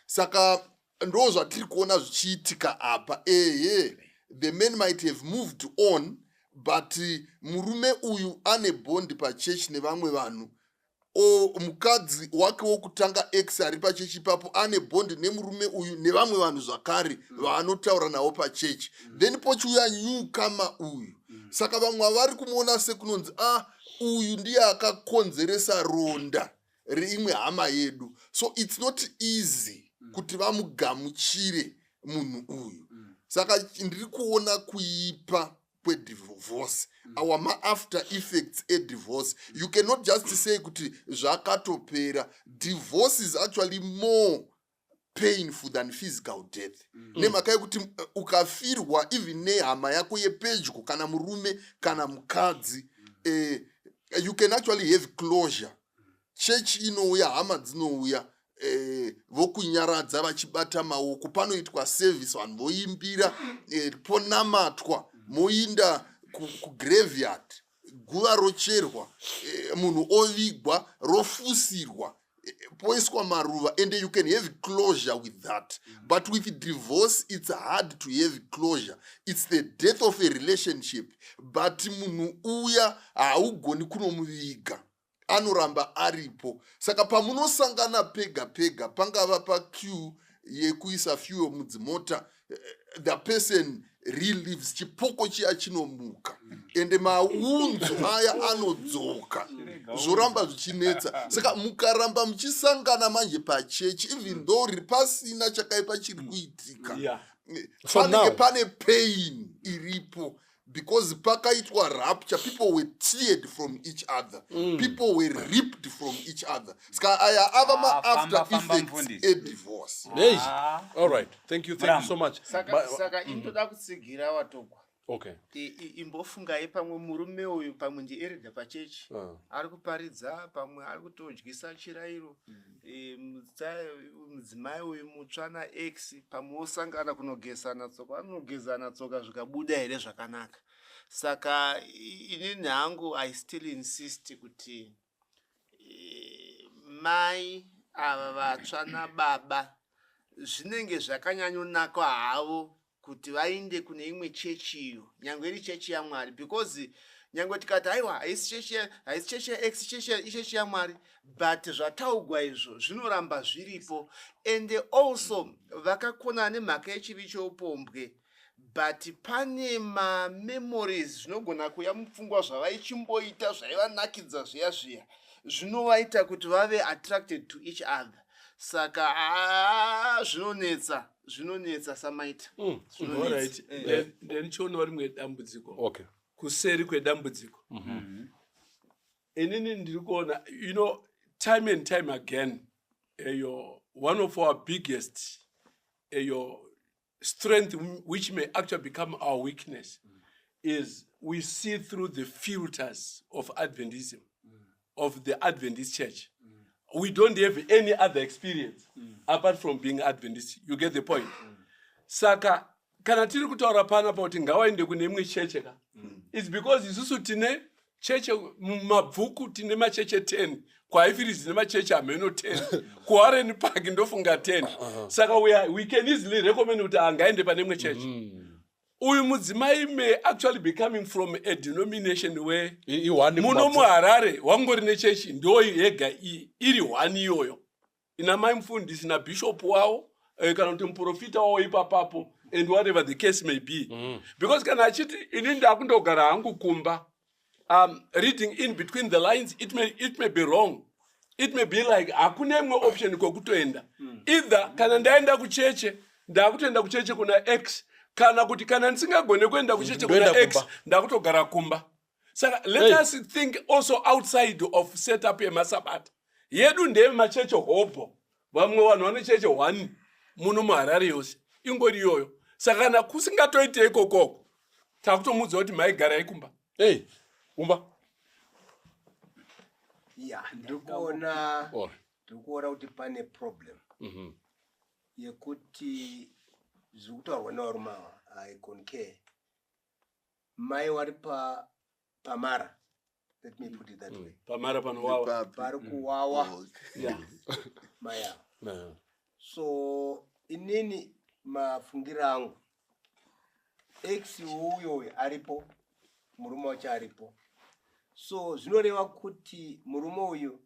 Speaker 7: Saka ndo zvatiri kuona zvichiitika apa. Ehe, the man might have moved on, but murume uyu ane bond pachechi nevamwe vanhu, o mukadzi wake wokutanga, ex, ari pachechi ipapo, ane bond nemurume uyu nevamwe vanhu zvakare vaanotaura navo pachechi. Then pochiuya newcomer uyu. Saka vamwe vari kumuona sekunonzi, "Ah, uyu ndiye akakonzeresa ronda reimwe hama yedu." So it's not easy kuti vamugamuchire munhu uyu. Saka ndiri kuona kuipa kwedivorce, our maafter effects edivorce. You cannot just say kuti zvakatopera. Divorce is actually more painful than physical death, nemhaka yekuti ukafirwa even nehama yako yepedyo, kana murume kana mukadzi, you can actually have closure. Chechi inouya, hama dzinouya, vokunyaradza vachibata maoko, panoitwa service, vanhu voimbira, ponamatwa, moinda kugraveyard, guva rocherwa, munhu ovigwa, rofusirwa, poiswa maruva, and you can have closure with that. But with divorce it's hard to have closure. It's the death of a relationship, but munhu uya haugoni kunomuviga, anoramba aripo. Saka pamunosangana pega pega, pangava paqueue yekuisa fuel mudzimota, the person relives, chipoko chiya chinomuka, ende maunzo aya anodzoka, zvoramba zvichinetsa. Saka mukaramba muchisangana manje pachechi, even though riri pasina chakaipa chiri kuitika,
Speaker 2: For
Speaker 7: panenge
Speaker 2: now.
Speaker 7: pane pain iripo because pakaitwa rapture people were teared from each other mm. people were ripped from each other saka aya ava
Speaker 4: Ah,
Speaker 7: maafter
Speaker 4: famba, famba,
Speaker 7: effects
Speaker 4: mfundisi.
Speaker 7: edivorce
Speaker 2: Hey.
Speaker 4: Ah.
Speaker 2: All right. Thank you. Thank you so much.
Speaker 6: Saka, saka intoda kutsigira watogwa.
Speaker 2: Okay.
Speaker 6: Imbofungai pamwe murume uyu pamwe ndiereda pachechi ari kuparidza, pamwe ari kutodyisa chirairo. Mudzimai uyu mutsva naex pamwe wosangana kunogezana tsoka, vanogezana tsoka zvikabuda here zvakanaka. Saka inini hangu I still insist kuti mai ava vatsva nababa zvinenge zvakanyanyonaka havo kuti vainde kune imwe chechi iyo, nyangwe iri chechi yaMwari, because nyangwe tikati haiwa haisi chechi haisi chechi yaex, chechi ichechi yaMwari, but zvataugwa izvo zvinoramba zviripo. And also vakakona nemhaka yechivi choupombwe, but pane mamemories zvinogona kuuya mupfungwa zvavaichimboita zvaivanakidza zviya zviya, zvinovaita kuti vave attracted to each other. Saka haa, zvinonetsa, zvinonetsa samaita.
Speaker 5: Alright. Then chionawo rimwe dambudziko kuseri kwedambudziko. Inini ndiri kuona, time and time again, eyo one of our biggest eyo strength, which may actually become our weakness, is we see through the filters of Adventism, of the Adventist Church. We don't have any other experience apart from being Adventist. You get the point? Saka kana tiri kutaura panapa kuti ngawaende kune imwe cheche ka, it's because isusu tine cheche mumabvuku, tine macheche 10, kuHighfields tine macheche hameno 10, kuWarren Park ndofunga 10. Saka we can easily recommend kuti angaende pane imwe cheche. Uyu mudzimai may actually be coming from a denomination where
Speaker 2: I-one
Speaker 5: muno
Speaker 2: kumabvuku.
Speaker 5: muHarare wangori nechechi ndo yega iri one iyoyo ina mai mufundisi nabishop wavo, kana kuti muprofita wavo ipapapo, and whatever the case may be. Because kana achiti ini ndakundogara hangu kumba, reading in between the lines, it may be wrong, it may be like hakuna imwe option kwekutoenda. Either kana ndaenda kucheche, ndakutoenda kucheche kuna ex, kana kuti kana ndisingagone kuenda kucheche kuna
Speaker 2: Ndoenda
Speaker 5: ex,
Speaker 2: kumba.
Speaker 5: ndakutogara kumba. Saka let us think also outside of setup yemasabata yedu. Ndeyemacheche hobho, vamwe vanhu vane cheche one muno muHarare yose ingori iyoyo. Saka kana kusingatoite ikokoko, takutomudza kuti maigarai kumba.
Speaker 2: Hey, kumba.
Speaker 3: Ya, ndiri kuona ndiri kuona kuti pane problem yekuti zviri kutaurwa nevarume ava, I concur. Mai wari pamara, let me put it that way.
Speaker 5: Pamara panowawa.
Speaker 7: Papi?
Speaker 3: Pari kuwawa mai ava. So inini mafungiro angu, ex uyoyo aripo, murume wacho aripo, so zvinoreva kuti murume uyu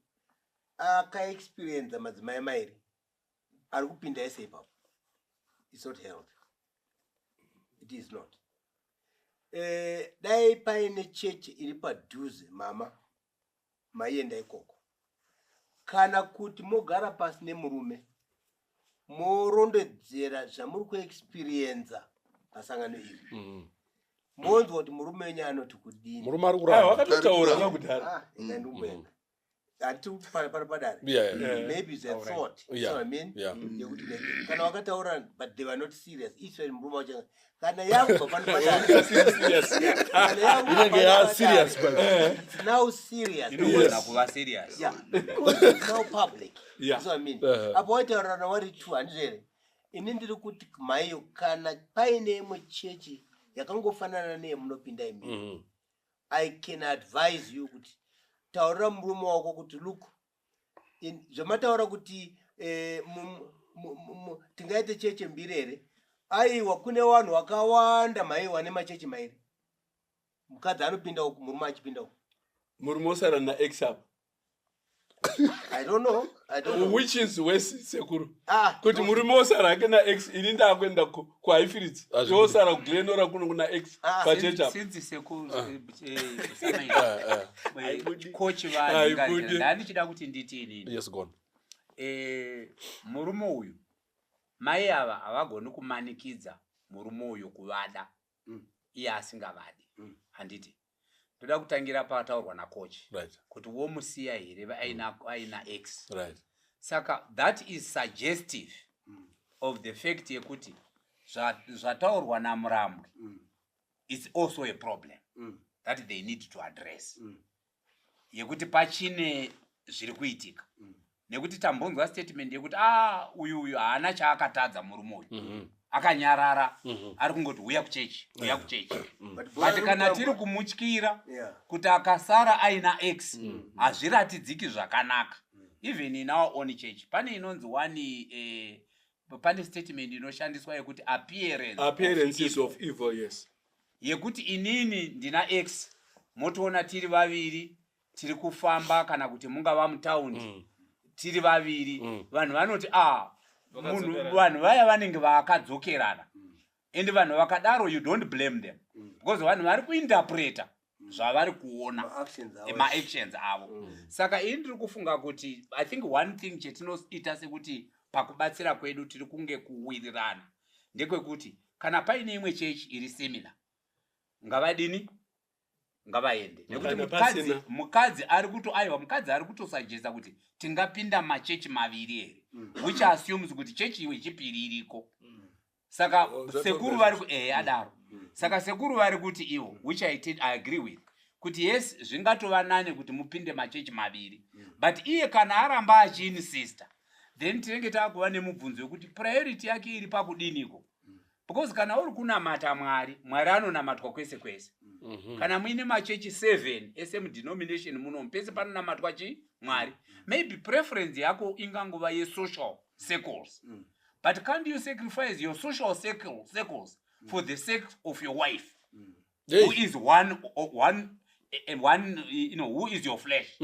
Speaker 3: akaexperienza madzimai mairi ari kupinda ese ipapo. It's not healthy, it is not. Dai paine chechi iri padhuze, mama maienda ikoko, kana kuti mogara pasi nemurume morondedzera zvamuri kuexperienza pasangano iri, monzwa kuti murume wenyu anoti kudini.
Speaker 2: Murume ari
Speaker 5: Aiwa,
Speaker 2: kuramba.
Speaker 5: wakatotaura kakudhara.
Speaker 3: Ah, enda ndimboenda, hatiri pano padare. Maybe it's a thought. You know what I mean?
Speaker 2: Yeah.
Speaker 3: Yekuti like, kana wakataura but they were not serious, Israel murume wacho kana yakubva pano padare, kana yakubva
Speaker 2: Inenge
Speaker 3: pano
Speaker 2: ya
Speaker 3: padare,
Speaker 2: serious, but
Speaker 3: it's now serious.
Speaker 4: Inogona kuva serious.
Speaker 3: Yeah, because it's now public. You see what I mean? Apo waitaurirana wari two, handizvo here? Ini ndiri kuti maiyo, kana paine imwe chechi yakangofanana neyemunopinda imini, I can advise you kuti taurira murume wako kuti look, zvamataura kuti tingaite cheche mbiri here? Aiwa, kune vanhu vakawanda maiwa nemachechi mairi, mukadzi anopinda uku, murume achipinda uku.
Speaker 5: Murume osara naex apa.
Speaker 3: I don't know, I don't know.
Speaker 5: Which is worse, sekuru?
Speaker 3: Ah,
Speaker 5: Kuti
Speaker 3: no.
Speaker 5: murume osara hake naex, ini ndakuenda kuHighfields,
Speaker 2: Hazvibudi.
Speaker 5: osara kuGlen Norah kuno kuna ex
Speaker 3: Ah,
Speaker 5: pachechi apa.
Speaker 4: Sinzi sekuru kochi
Speaker 5: Haibudi.
Speaker 4: vanhu, ndandichida kuti nditi inini,
Speaker 2: Yes, gone.
Speaker 4: Murume uyu, mai ava havagoni kumanikidza. murume uyu kuvada iye asingavadi. Handiti ndoda kutangira pataurwa nakochi kuti womusiya here aina ex. Saka that is suggestive of the fact yekuti zvataurwa naMurambwi it's also a problem that they need to address, yekuti pachine zviri kuitika, nekuti tambonzwa statement yekuti a uyu haana chaakatadza, murume uyu akanyarara, ari kungoti uya kuchechi, uya kuchechi.
Speaker 3: But bhora
Speaker 4: But kana
Speaker 3: riri
Speaker 4: tiri kumutyira kuti akasara aina ex, hazviratidziki zvakanaka. Even in our own church pane inonzi one pane statement inoshandiswa yekuti appearance of
Speaker 5: Appearances
Speaker 4: evil.
Speaker 5: of evil, yes.
Speaker 4: Yekuti inini ndina ex, motoona tiri vaviri tiri kufamba, kana kuti mungava mutaundi tiri vaviri, vanhu vanoti a munhu
Speaker 1: Vakadzokerana.
Speaker 4: Vanhu vaya vanenge vakadzokerana, and vanhu vakadaro you don't blame them because vanhu vari kuinterpreta zvavari kuona,
Speaker 3: Ma-actions avo.
Speaker 4: maactions avo. Saka ini ndiri kufunga kuti I think one thing chetinoita sekuti pakubatsira kwedu tiri kunge kuwirirana ndekwekuti kana paine imwe chechi iri similar, ngavadini, ngavaende, nekuti
Speaker 5: Kana
Speaker 4: mukadzi
Speaker 5: pasina.
Speaker 4: Mukadzi ari kuto, aiwa, mukadzi ari kutosuggesta kuti tingapinda machechi maviri here, which assumes kuti chechi iwe chipiri iriko. Saka
Speaker 5: Oh, zvatobva
Speaker 4: sekuru vari ehe, adaro. Saka sekuru vari kuti ivo, which I agree with, kuti yes, zvingatova nane kuti mupinde machechi maviri, but iye kana aramba achiinsista, then tinenge taakuva nemubvunzo wekuti priority yake iri pakudiniko, because kana uri kunamata Mwari, Mwari anonamatwa kwese kwese. Kana muine machechi 7 esame denomination munomu, pese panonamatwa chi Mwari. Maybe preference yako ingangova yesocial circles, but can't you sacrifice your social circles for the sake of your wife,
Speaker 2: Hey.
Speaker 4: who is one, who is your flesh?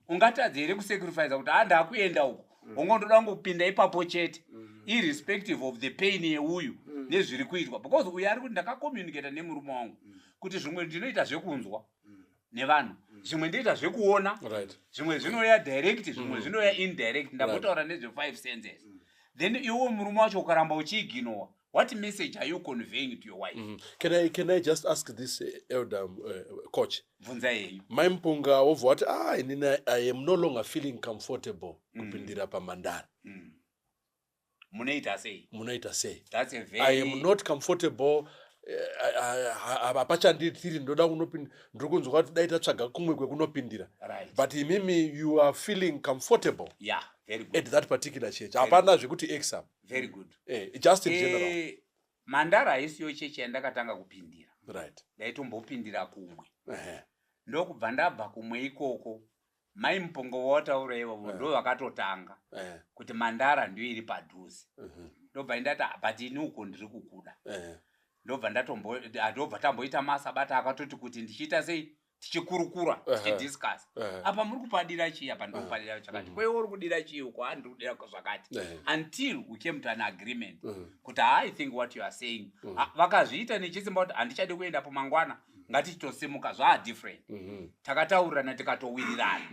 Speaker 4: Ungatadza here kusacrifice kuti handakuenda uku, ungondoda kungopinda ipapo chete, irrespective of the pain yeuyu nezviri kuitwa? Because uyu ari kuti ndakacommunicata nemurume wangu kuti zvimwe ndinoita zvekunzwa nevanhu, zvimwe ndinoita zvekuona, zvimwe zvinouya direct, zvimwe zvinouya indirect. Ndambotaura nezve5 senses. Then iwo murume wacho ukaramba uchiignora, what message are you conveying to your wife?
Speaker 2: Can I just ask this, elder, coach?
Speaker 4: Bvunza yenyu.
Speaker 2: Mai Mupunga wobva wati, ah, inini I am no longer feeling comfortable kupindira paMandara.
Speaker 4: Munoita sei?
Speaker 2: Munoita sei?
Speaker 4: That's a very
Speaker 2: I am not comfortable, hapachanditiri, ndoda kunopinda, ndiri kunzwa kuti dai tatsvaga kumwe kwekunopindira. But imimi you are feeling comfortable
Speaker 4: Yeah, very good.
Speaker 2: at that particular church. Hapana zvekuti exam.
Speaker 4: Very good.
Speaker 2: Just in general.
Speaker 4: Mandara haisiyo chechi yandakatanga kupindira. Ndaitombopindira kumwe, ndokubva ndabva kumwe ikoko. Mai Mupongo wataura ivovo ndo vakatotanga kuti Mandara ndiyo iri padhuze. Ndobva ndati, "Ah, but ini uko ndiri kukuda." Ndobva ndatombo, ndobva tamboita masabata akatoti kuti ndichiita sei, tichikurukura, tichidiscuss. Apa muri kupadira chii, apa ndiri kupadira chakati, kweiwe uri kudira chii uko, handiri kudira zvakati, until we came to an agreement kuti, "Ah, I think what you are saying." Ah, vakazviita nechisimba kuti handichadi kuendapo mangwana, ngatichitosimuka, zvaa different. Takataurirana, tikatowirirana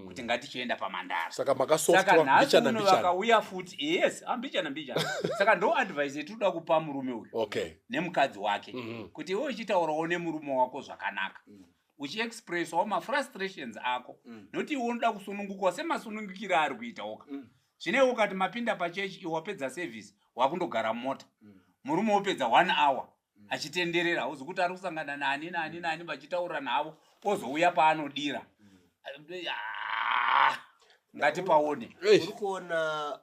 Speaker 4: kuti ngatichienda paMandara.
Speaker 2: Saka
Speaker 4: Saka
Speaker 2: makasoftwa
Speaker 4: nhasi
Speaker 2: mbichana
Speaker 4: uno
Speaker 2: mbichana.
Speaker 4: Vakauya futi, yes, ambichana mbichana. Saka ndo advice yetinoda kupa murume uyu nemukadzi wake, kuti iwe uchitaurawo nemurume wako zvakanaka, uchiexpressawo mafrustrations ako, nokuti iwe unoda kusunungukwa semasunungukiro ari kuitawoka. Zvineiwo ukati mapinda pachechi, iwe wapedza service wakundogara mumota, murume wopedza one hour achitenderera, hauzi kuti ari kusangana nani nani nani vachitaura navo, ozouya paanodira. Ah, ngatipaone.
Speaker 2: Eish.
Speaker 3: Uri kuona,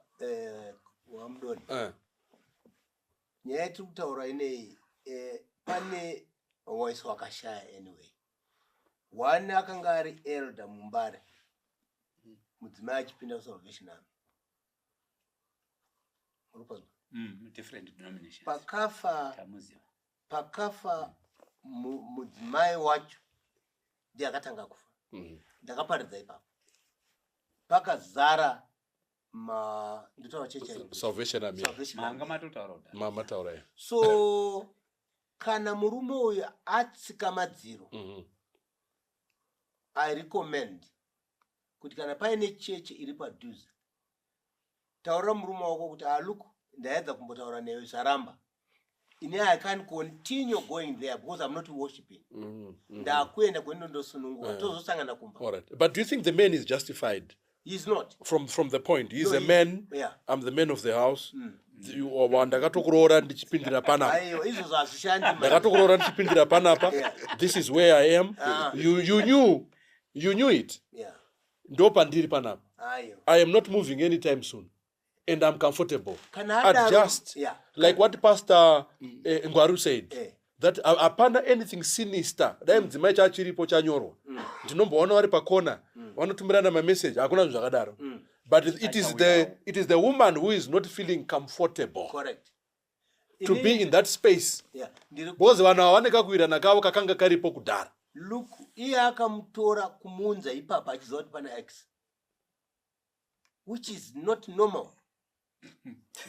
Speaker 3: wamudoni, nyaya yatiri kutaura ineyi, pane waisi wakashaya. Anyway, one akanga ari elder muMbare, mudzimai achipinda kuSalvation Army. Uri kuzwa?
Speaker 4: Different denominations.
Speaker 3: Pakafa
Speaker 4: Tamuziva.
Speaker 3: Pakafa mudzimai wacho ndiye akatanga kufa. Ndakaparidza ipapo, pakazara ma, ndotaura chechi yacho.
Speaker 2: Salvation Army.
Speaker 3: Salvation
Speaker 4: Manga
Speaker 3: Army.
Speaker 4: matotaura kudaro.
Speaker 2: Mataura iyo.
Speaker 3: So kana murume uyu atsika madziro, I recommend kuti kana paine chechi iri padhuze, taurira murume wako kuti, "Look, ndaedza kumbotaura newe, zvaramba." Ini I can't continue going there because I'm not worshiping. Ndakuenda kwendondosununguka, tozosangana kumba.
Speaker 2: All right. But do you think the man is justified
Speaker 3: He's not.
Speaker 2: from the point? He's
Speaker 3: No,
Speaker 2: a man. I'm the man of the house. Ndakatokuroora ndichipindira panapa.
Speaker 3: Aiwa, izvozvo hazvishandi, man.
Speaker 2: Ndakatokuroora ndichipindira panapa. This is where I am. You knew it. Ndo pandiri panapa.
Speaker 3: Aiwa.
Speaker 2: I am not moving anytime soon and I'm comfortable.
Speaker 3: Kana adaro-
Speaker 2: Adjust. Like what Pastor Ngwaru said, that hapana anything sinister. Dai mudzimai chachiripo chanyorwa, ndinomboona vari pakona vanotumirana mameseji, hakuna zvinhu zvakadaro. But it is the woman who is not feeling comfortable
Speaker 3: Correct.
Speaker 2: to be in that space,
Speaker 3: Yeah. Ndiri
Speaker 2: because vanhu ava vane kakuwirana kavo kakanga karipo kudhara.
Speaker 3: Look, iye akamutora kumuunza ipapa achiziva kuti pana ex, which is not normal.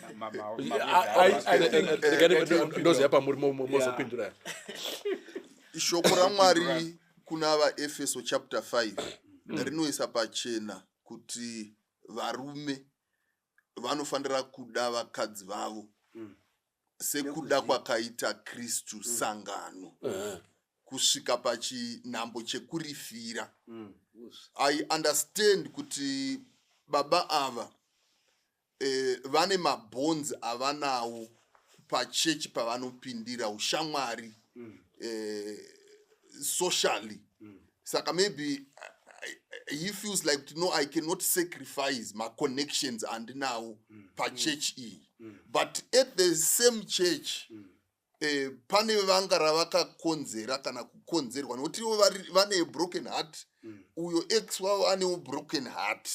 Speaker 5: I think-
Speaker 2: Ndoziva pamuri mozopindura.
Speaker 7: Shoko raMwari kuna vaEfeso chapter 5 rinoisa pachena kuti varume vanofanira kuda vakadzi vavo sekuda kwakaita Kristu sangano, kusvika pachinhambo chekurifira. I understand kuti baba ava vane mabonds avanawo pachechi pavanopindira, ushamwari, socially. Saka maybe he feels like, "No, I cannot sacrifice maconnections andinawo pachechi iyi." But at the same church, pane vanga ravakakonzera kana kukonzerwa, nokuti ivo vane broken heart, uyo ex wavo anewo broken heart,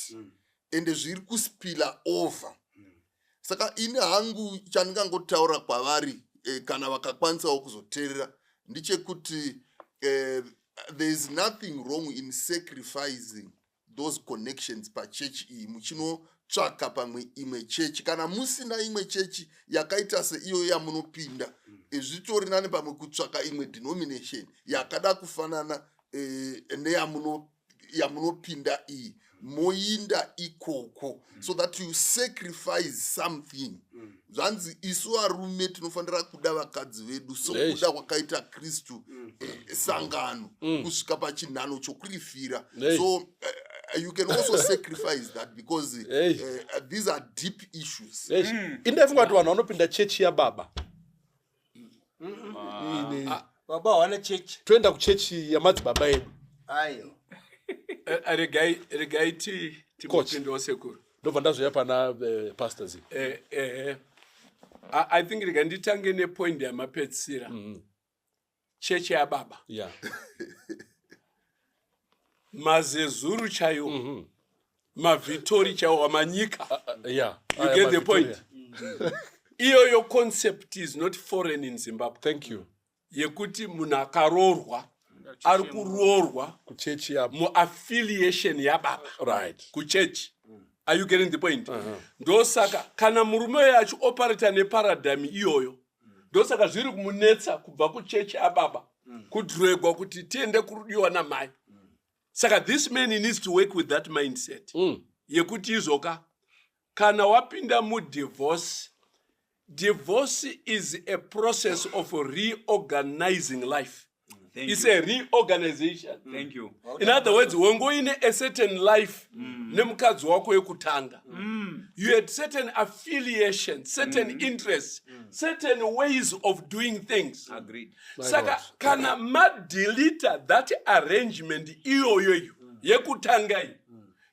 Speaker 7: ende zviri kuspilla over. Saka ini hangu chandingangotaura kwavari, kana vakakwanisawo kuzoteerera, ndechekuti there is nothing wrong in sacrificing those connections pachechi iyi, muchinotsvaka pamwe imwe chechi. Kana musina imwe chechi yakaita seiyoyo yamunopinda, zvitori nani pamwe kutsvaka imwe denomination yakada kufanana neyamunopinda iyi, moinda ikoko, so that you sacrifice something. Zvanzi isu varume tinofanira kuda vakadzi vedu sokuda kwakaita Kristu sangano, kusvika pachinhano chokurifira. So you can also sacrifice that because these are deep issues.
Speaker 2: Indaifunga kuti vanhu vanopinda chechi yababa.
Speaker 3: Baba hawana chechi.
Speaker 2: Toenda kuchechi yamadzibaba edu.
Speaker 3: Ayo.
Speaker 5: Regai
Speaker 2: Coach.
Speaker 5: timbopindawo, sekuru.
Speaker 2: Ndobva ndazoya pana Pastor Z.
Speaker 5: I think rega nditange nepoint yamapedzisira, chechi yababa. Mazezuru chaiwo, mavhitori chaiwo, wamanyika. You get the point? Iyoyo concept is not foreign in Zimbabwe,
Speaker 2: Thank you.
Speaker 5: yekuti munhu akaroorwa ari kuroorwa
Speaker 2: kuchechi ya
Speaker 5: muaffiliation yababa, kuchechi. Are you getting the point? Ndosaka kana murume uyo achioperata neparadigm iyoyo, ndosaka zviri kumunetsa kubva kuchechi ababa, kudregwa kuti tiende kurudiwa namai. Saka this man needs to work with that mindset yekuti izvoka kana wapinda mudivorce, divorce is a process of reorganizing life.
Speaker 4: Thank
Speaker 5: It's
Speaker 4: you.
Speaker 5: a reorganization.
Speaker 4: Thank you.
Speaker 5: In other words, wengoine a certain life nemukadzi wako wekutanga, you had certain affiliation, certain interests, certain ways of doing things.
Speaker 4: Agreed.
Speaker 5: Saka kana madeleta that arrangement iyoyoyo yekutanga iyi,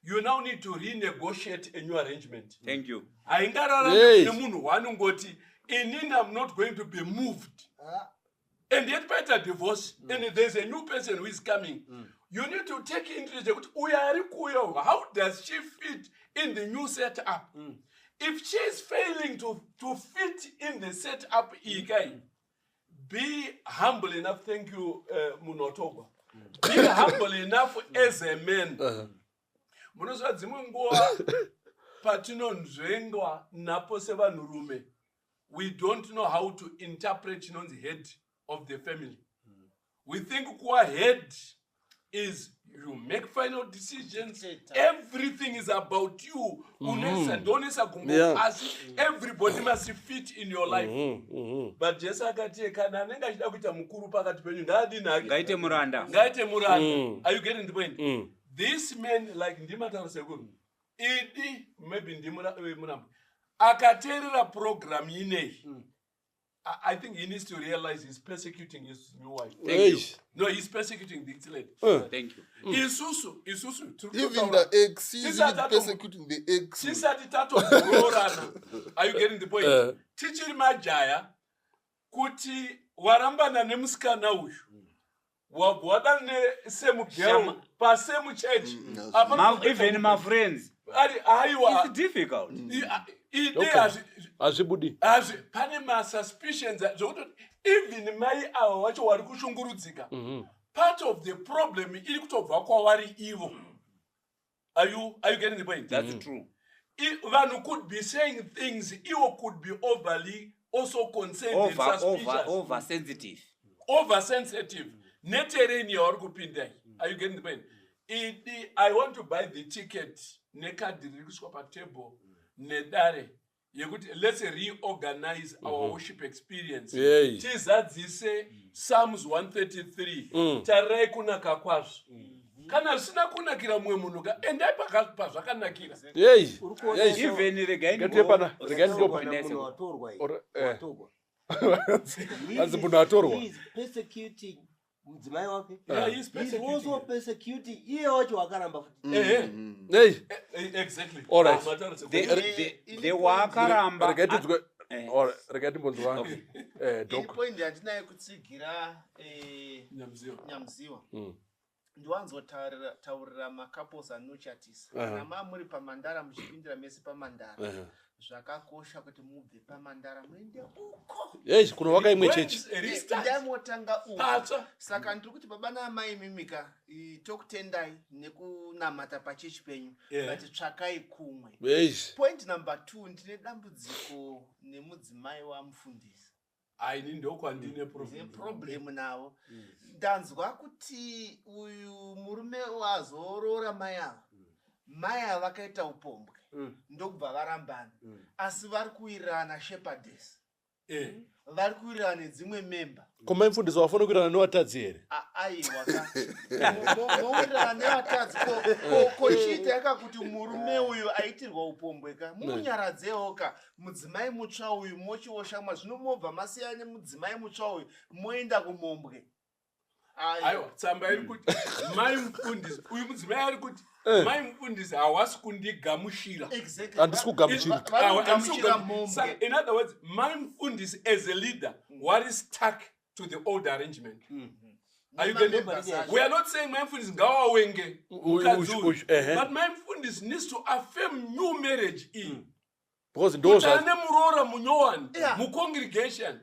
Speaker 5: you now need to renegotiate a new arrangement.
Speaker 4: Thank you.
Speaker 5: Haingararami nemunhu wanongoti, "Inini am not going to be moved," and yet paita divorce and there's a new person who is coming. You need to take interest yekuti uyo ari kuuya, how does she fit in the new setup? If she is failing to fit in the setup iyi kai, be humble enough. Thank you, Munotogwa. Be humble enough as a man. Munoziva, dzimwe nguva patinonzvengwa napo sevanhurume, we don't know how to interpret chinonzi head of the family. We think kuwa head is you make final decisions. Everything is about you. Unoisa ndonoisa gumbo pasi. Everybody must fit in your life. But Jesu akati kana anenge achida kuita mukuru pakati penyu ngaadini hake?
Speaker 4: Ngaite muranda.
Speaker 5: Ngaite muranda. Are you getting the point? This man, like ndimataura sekuru idi, maybe ndimuramba akateerera program ineyi, I think he needs to realize he's persecuting his new wife.
Speaker 2: Eish.
Speaker 5: No, he's persecuting this lady.
Speaker 4: Thank you.
Speaker 5: Isusu tiri
Speaker 7: Even
Speaker 5: kutaura-
Speaker 7: the ex, he's
Speaker 5: Tisati
Speaker 7: even persecuting the ex.
Speaker 5: Tisati tatooroorana, are you getting the point? Tichiri majaya, kuti warambana nemusikana uyu, wabva wadana nesame girl pasame church. Hapana
Speaker 4: Even my friends,
Speaker 5: Ari aiwa.
Speaker 4: it's difficult.
Speaker 5: Ide
Speaker 2: Hazvibudi.
Speaker 5: Hazvi pane masuspicions zvekutoti even mai ava vacho vari kushungurudzika, part of the problem iri kutobva kwavari ivo. Are you getting the point?
Speaker 4: That's true.
Speaker 5: Vanhu could be saying things, iwo could be overly also concerned and
Speaker 4: Over, over,
Speaker 5: suspicious,
Speaker 4: over sensitive.
Speaker 5: Oversensitive neterrain yavari kupinda iyi. Are you getting the point? Idi, I want to buy the ticket nekadhi riri kuiswa patable nedare yekuti let's reorganize our worship experience. Tizadzise Psalms 133: tarirai kunaka kwazvo. Kana zvisina kunakira mumwe munhu ka, endai pazvakanakira.
Speaker 2: Yei.
Speaker 4: Even regai
Speaker 2: Ngatiye pana, regai
Speaker 3: Kana munhu watorwa iyi, watorwa.
Speaker 2: Hanzi munhu atorwa.
Speaker 3: He is persecuting mudzimai wake.
Speaker 5: Yeah, he is
Speaker 3: He is
Speaker 5: persecuting
Speaker 3: also
Speaker 5: her.
Speaker 3: persecuting iye wacho wakaramba futi.
Speaker 2: Nei.
Speaker 5: Exactly.
Speaker 2: All right.
Speaker 5: Ah, mataura sekuru.
Speaker 4: The wakaramba
Speaker 2: Regai tinzwe. All right, regai timbonzwa
Speaker 6: Ini
Speaker 2: Doc.
Speaker 6: point yandinayo kutsigira
Speaker 5: Nyamziwa.
Speaker 6: Nyamziwa, ndiwanzotaurira macouples anochatisa. Kana maa muri pamandara, muchipindira mese pamandara, zvakakosha kuti mubve pamandara muende uko.
Speaker 2: Yei, kunovaka imwe chechi.
Speaker 5: Restart.
Speaker 6: Ndamotanga uko.
Speaker 5: Patsva.
Speaker 6: Saka ndiri kuti baba naamai, mimika, tokutendai nekunamata pachechi penyu, but tsvakai kumwe. Point number two, ndine dambudziko nemudzimai wamufundisi.
Speaker 5: Aini ndokwandine problem.
Speaker 6: Problem navo, ndanzwa kuti uyu murume wazoroora mai ava, mai ava vakaita upombwe, ndokubva varambana, asi vari kuwirirana shepherdess, vari kuwirirana nedzimwe memba.
Speaker 2: Ko mai mufundisi wafanira kuirana nevatadzi here?
Speaker 6: Aiwa ka, mowirirana nevatadzi, kochiita yaka kuti murume uyu aitirwa upombwe ka, mumunyaradzewo ka mudzimai mutsva uyu, mochioshamwa zvino, mobva masiyana nemudzimai mutsva uyu, moenda kumombwe.
Speaker 5: Aiwa, tsamba iri kuti mai mufundisi uyu, mudzimai ari kuti mai mufundisi hawasi kundigamushira.
Speaker 2: Handisi kugamuchira.
Speaker 6: Vari kugamuchira mombwe.
Speaker 5: In other words, mai mufundisi as a leader what is stuck to the old arrangement. Are you getting
Speaker 6: Nemamembers acho.
Speaker 5: We are not saying mai mufundisi ngawawenge mukadzi uyu,
Speaker 2: Uyu.
Speaker 5: but mai mufundisi needs to affirm new marriage iyi,
Speaker 2: Because ndo
Speaker 5: kuti
Speaker 2: zva
Speaker 5: ane muroora munyowani mucongregation.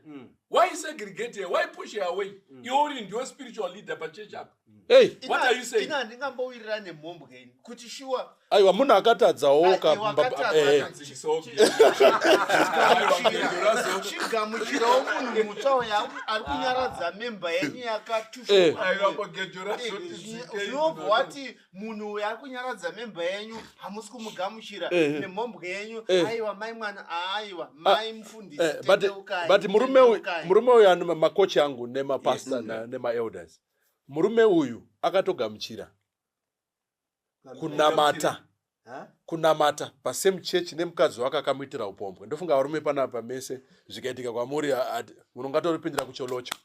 Speaker 5: Why segregate her? Why push her away? Iwe uri ndiwe spiritual leader pachechi apa.
Speaker 2: Ei.
Speaker 5: What are you saying?
Speaker 6: Ina handingambowirirana nemhombwe ini kuti shuwa.
Speaker 2: Aiwa, munhu akatadzawo ka.
Speaker 6: Aiwa, akatadza. Chigamuchirawo munhu mutsva uyu ari kunyaradza memba yenyu yakatushuka. Zvinobva wati munhu uyu ari kunyaradza memba yenyu, hamusi kumugamuchira nemhombwe yenyu. Aiwa, mai mwana, aiwa, mai mufundisi,
Speaker 2: But
Speaker 6: tendeukai,
Speaker 2: but murume uyu
Speaker 6: tendeukai.
Speaker 2: Murume uyu ane makochi angu nemapasta nemaelders, murume uyu akatogamuchira kunamata
Speaker 3: Ha?
Speaker 2: kunamata pasame church nemukadzi wake akamuitira upombwe. Ndofunga varume panapa mese, zvikaitika kwamuri, munongatoripindira kucholocho.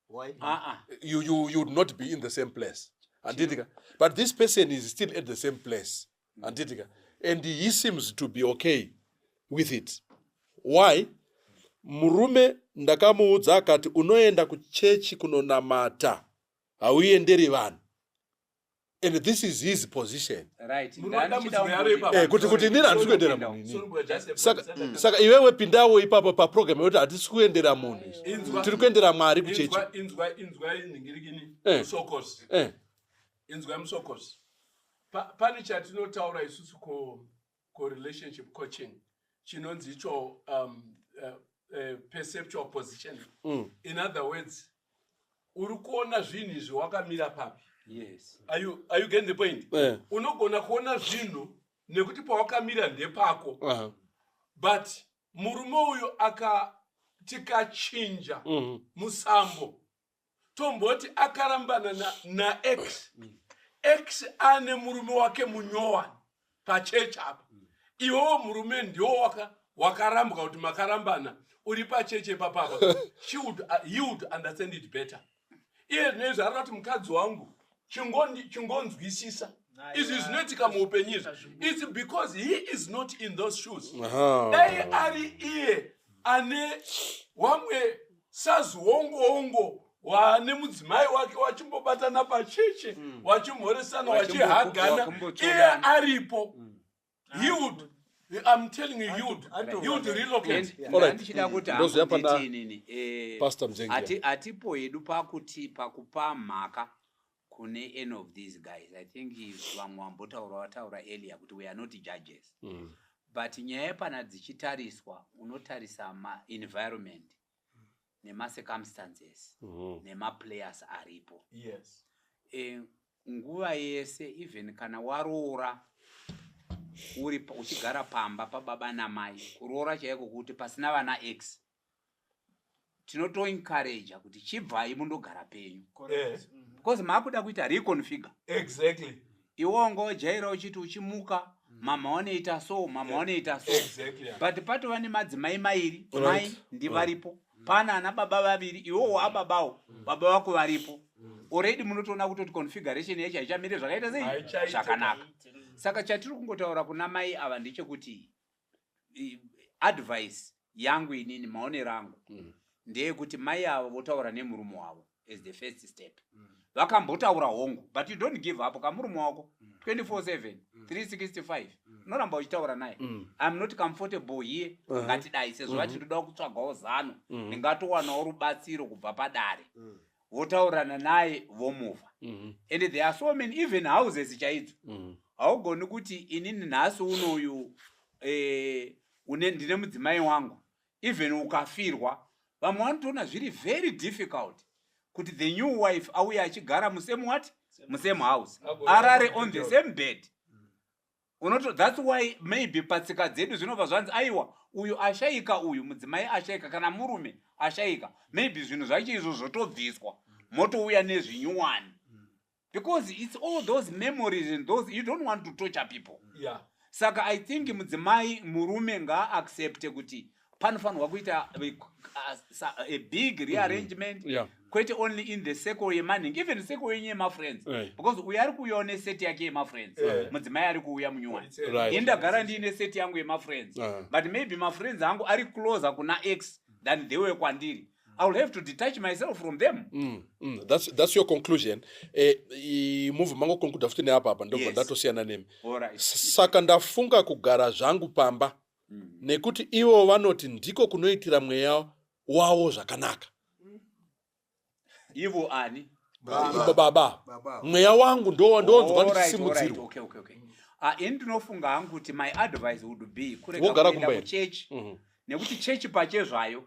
Speaker 3: Why?
Speaker 4: Ah, ah.
Speaker 2: You would not be in the same place, handitika? But this person is still at the same place, handitika? And he seems to be okay with it. Why? Murume ndakamuudza akati unoenda kuchechi kunonamata, hauenderi vanhu, and this is his position.
Speaker 4: Right.
Speaker 5: Munhu wadambudziko yaro ipapo.
Speaker 2: Kuti inini handisi kuendera munhu inini.
Speaker 5: Sorry, just a
Speaker 2: Saka,
Speaker 5: point.
Speaker 2: saka iwewe pindawo ipapo paprogram yekuti hatisi kuendera munhu isu.
Speaker 5: Inzwa.
Speaker 2: Tiri kuendera Mwari kuchechi.
Speaker 5: Inzwa, inzwa, inzwa inhingirikini. Musokos. Inzwa, musokos. Pane chatinotaura isusu ko relationship coaching chinonzi icho perceptual positioning. In other words, uri kuona zvinhu izvi wakamira papi?
Speaker 4: Yes.
Speaker 5: Are you getting the point?
Speaker 2: Eh.
Speaker 5: Unogona kuona zvinhu nekuti pawakamira ndepako. But murume uyu aka tikachinja musambo, tomboti akarambana naex, ex ane murume wake munyowani pachechi apa. Iwewo murume ndiwo wakarambwa kuti makarambana uri pachechi ipapapa. He would understand it better. Iye zvinezvi ari kuti, "Mukadzi wangu, chingonzwisisa izvi zvinoitika muupenyu izvi." It's because he is not in those shoes. Dai ari iye ane wamwe saziwongoongo wane mudzimai wake, wachimbobatana pacheche, wachimhoresana, wachihagana, iye
Speaker 4: Wakumbotsvodana.
Speaker 5: aripo, he would, I'm telling you, he would relocate.
Speaker 2: Alright.
Speaker 4: Ndichida kuti
Speaker 2: Ndoziya
Speaker 4: hangu
Speaker 2: pana
Speaker 4: nditi inini,
Speaker 2: Pastor Mzengiya.
Speaker 4: Hatipo hedu pakuti pakupa mhaka kune any of these guys. I think vamwe vambotaura, vataura earlier kuti we are not judges, but nyaya pana dzichitariswa, unotarisa maenvironment nemacircumstances nemaplayers aripo. Nguva yese, even kana waroora uri uchigara pamba pababa namai, kuroora chaiko kuti pasina vana ex, tinotoencouraja kuti chibvai mundogara penyu, because maakuda kuita reconfigure. Iwe wanga wajaira uchiti uchimuka, mama wanoita so, mama wanoita so, but patova nemadzimai mairi, mai ndivaripo, pana ana baba vaviri, iwowo ababawo baba vako varipo already. Munotoona kutoti configuration yacho haichamire zvakaita sei.
Speaker 5: Haichaite.
Speaker 4: Zvakanaka. Saka chatiri kungotaura kuna mai ava ndechekuti advice yangu inini, maonero angu ndeyekuti mai ava votaura nemurume wavo as the first step. Vakambotaura, hongu, but you don't give up kamurume wako 24/7, 365, unoramba uchitaura naye. "I'm not comfortable here." Ngatidai sezvo vati ndoda kutsvagawo zano, ndingatowanawo rubatsiro kubva padare. Votaurirana naye, vomuvha. And there are so many, even houses chaidzo. Haugoni kuti inini nhasi unoyu une ndine mudzimai wangu. Even ukafirwa, vamwe vanotoona zviri very difficult kuti the new wife auye achigara musame what, musame house, arare on the same bed. Unoto, that's why maybe patsika dzedu zvinobva zvanzi, aiwa, uyu ashayika, uyu mudzimai ashayika kana murume ashayika, maybe zvinhu zvacho izvo zvotobviswa, motouya nezvinyuwani, because it's all those memories and those, you don't want to torture people. Saka I think mudzimai, murume ngaaaccepte kuti panofanirwa kuita a big rearrangement, kwete only in the circle yemanhingi, even circle yenyu yemafriends, because uyu ari kuuyawo neset yake yemafriends, mudzimai ari kuuya munyuwani. Ini ndagara ndiine set yangu yemafriends, but maybe mafriends angu ari closer kuna ex than they were kwandiri. I will have to detach myself from them.
Speaker 2: That's your conclusion. Mubva mangoconcluda futi neapa apa, ndobva ndatosiyana nemi.
Speaker 4: Alright.
Speaker 2: Saka ndafunga kugara zvangu pamba nekuti ivo vanoti ndiko kunoitira mweya wavo zvakanaka.
Speaker 4: Ivo ani?
Speaker 2: Baba,
Speaker 3: Baba.
Speaker 2: mweya wangu ndonzwa
Speaker 4: Alright,
Speaker 2: ndichisimudzirwa.
Speaker 4: Okay. Ah, ini ndinofunga hangu kuti my advice would be kurega
Speaker 2: Wogara
Speaker 4: kuenda
Speaker 2: kumba here?
Speaker 4: kuchechi, nekuti chechi pachezvayo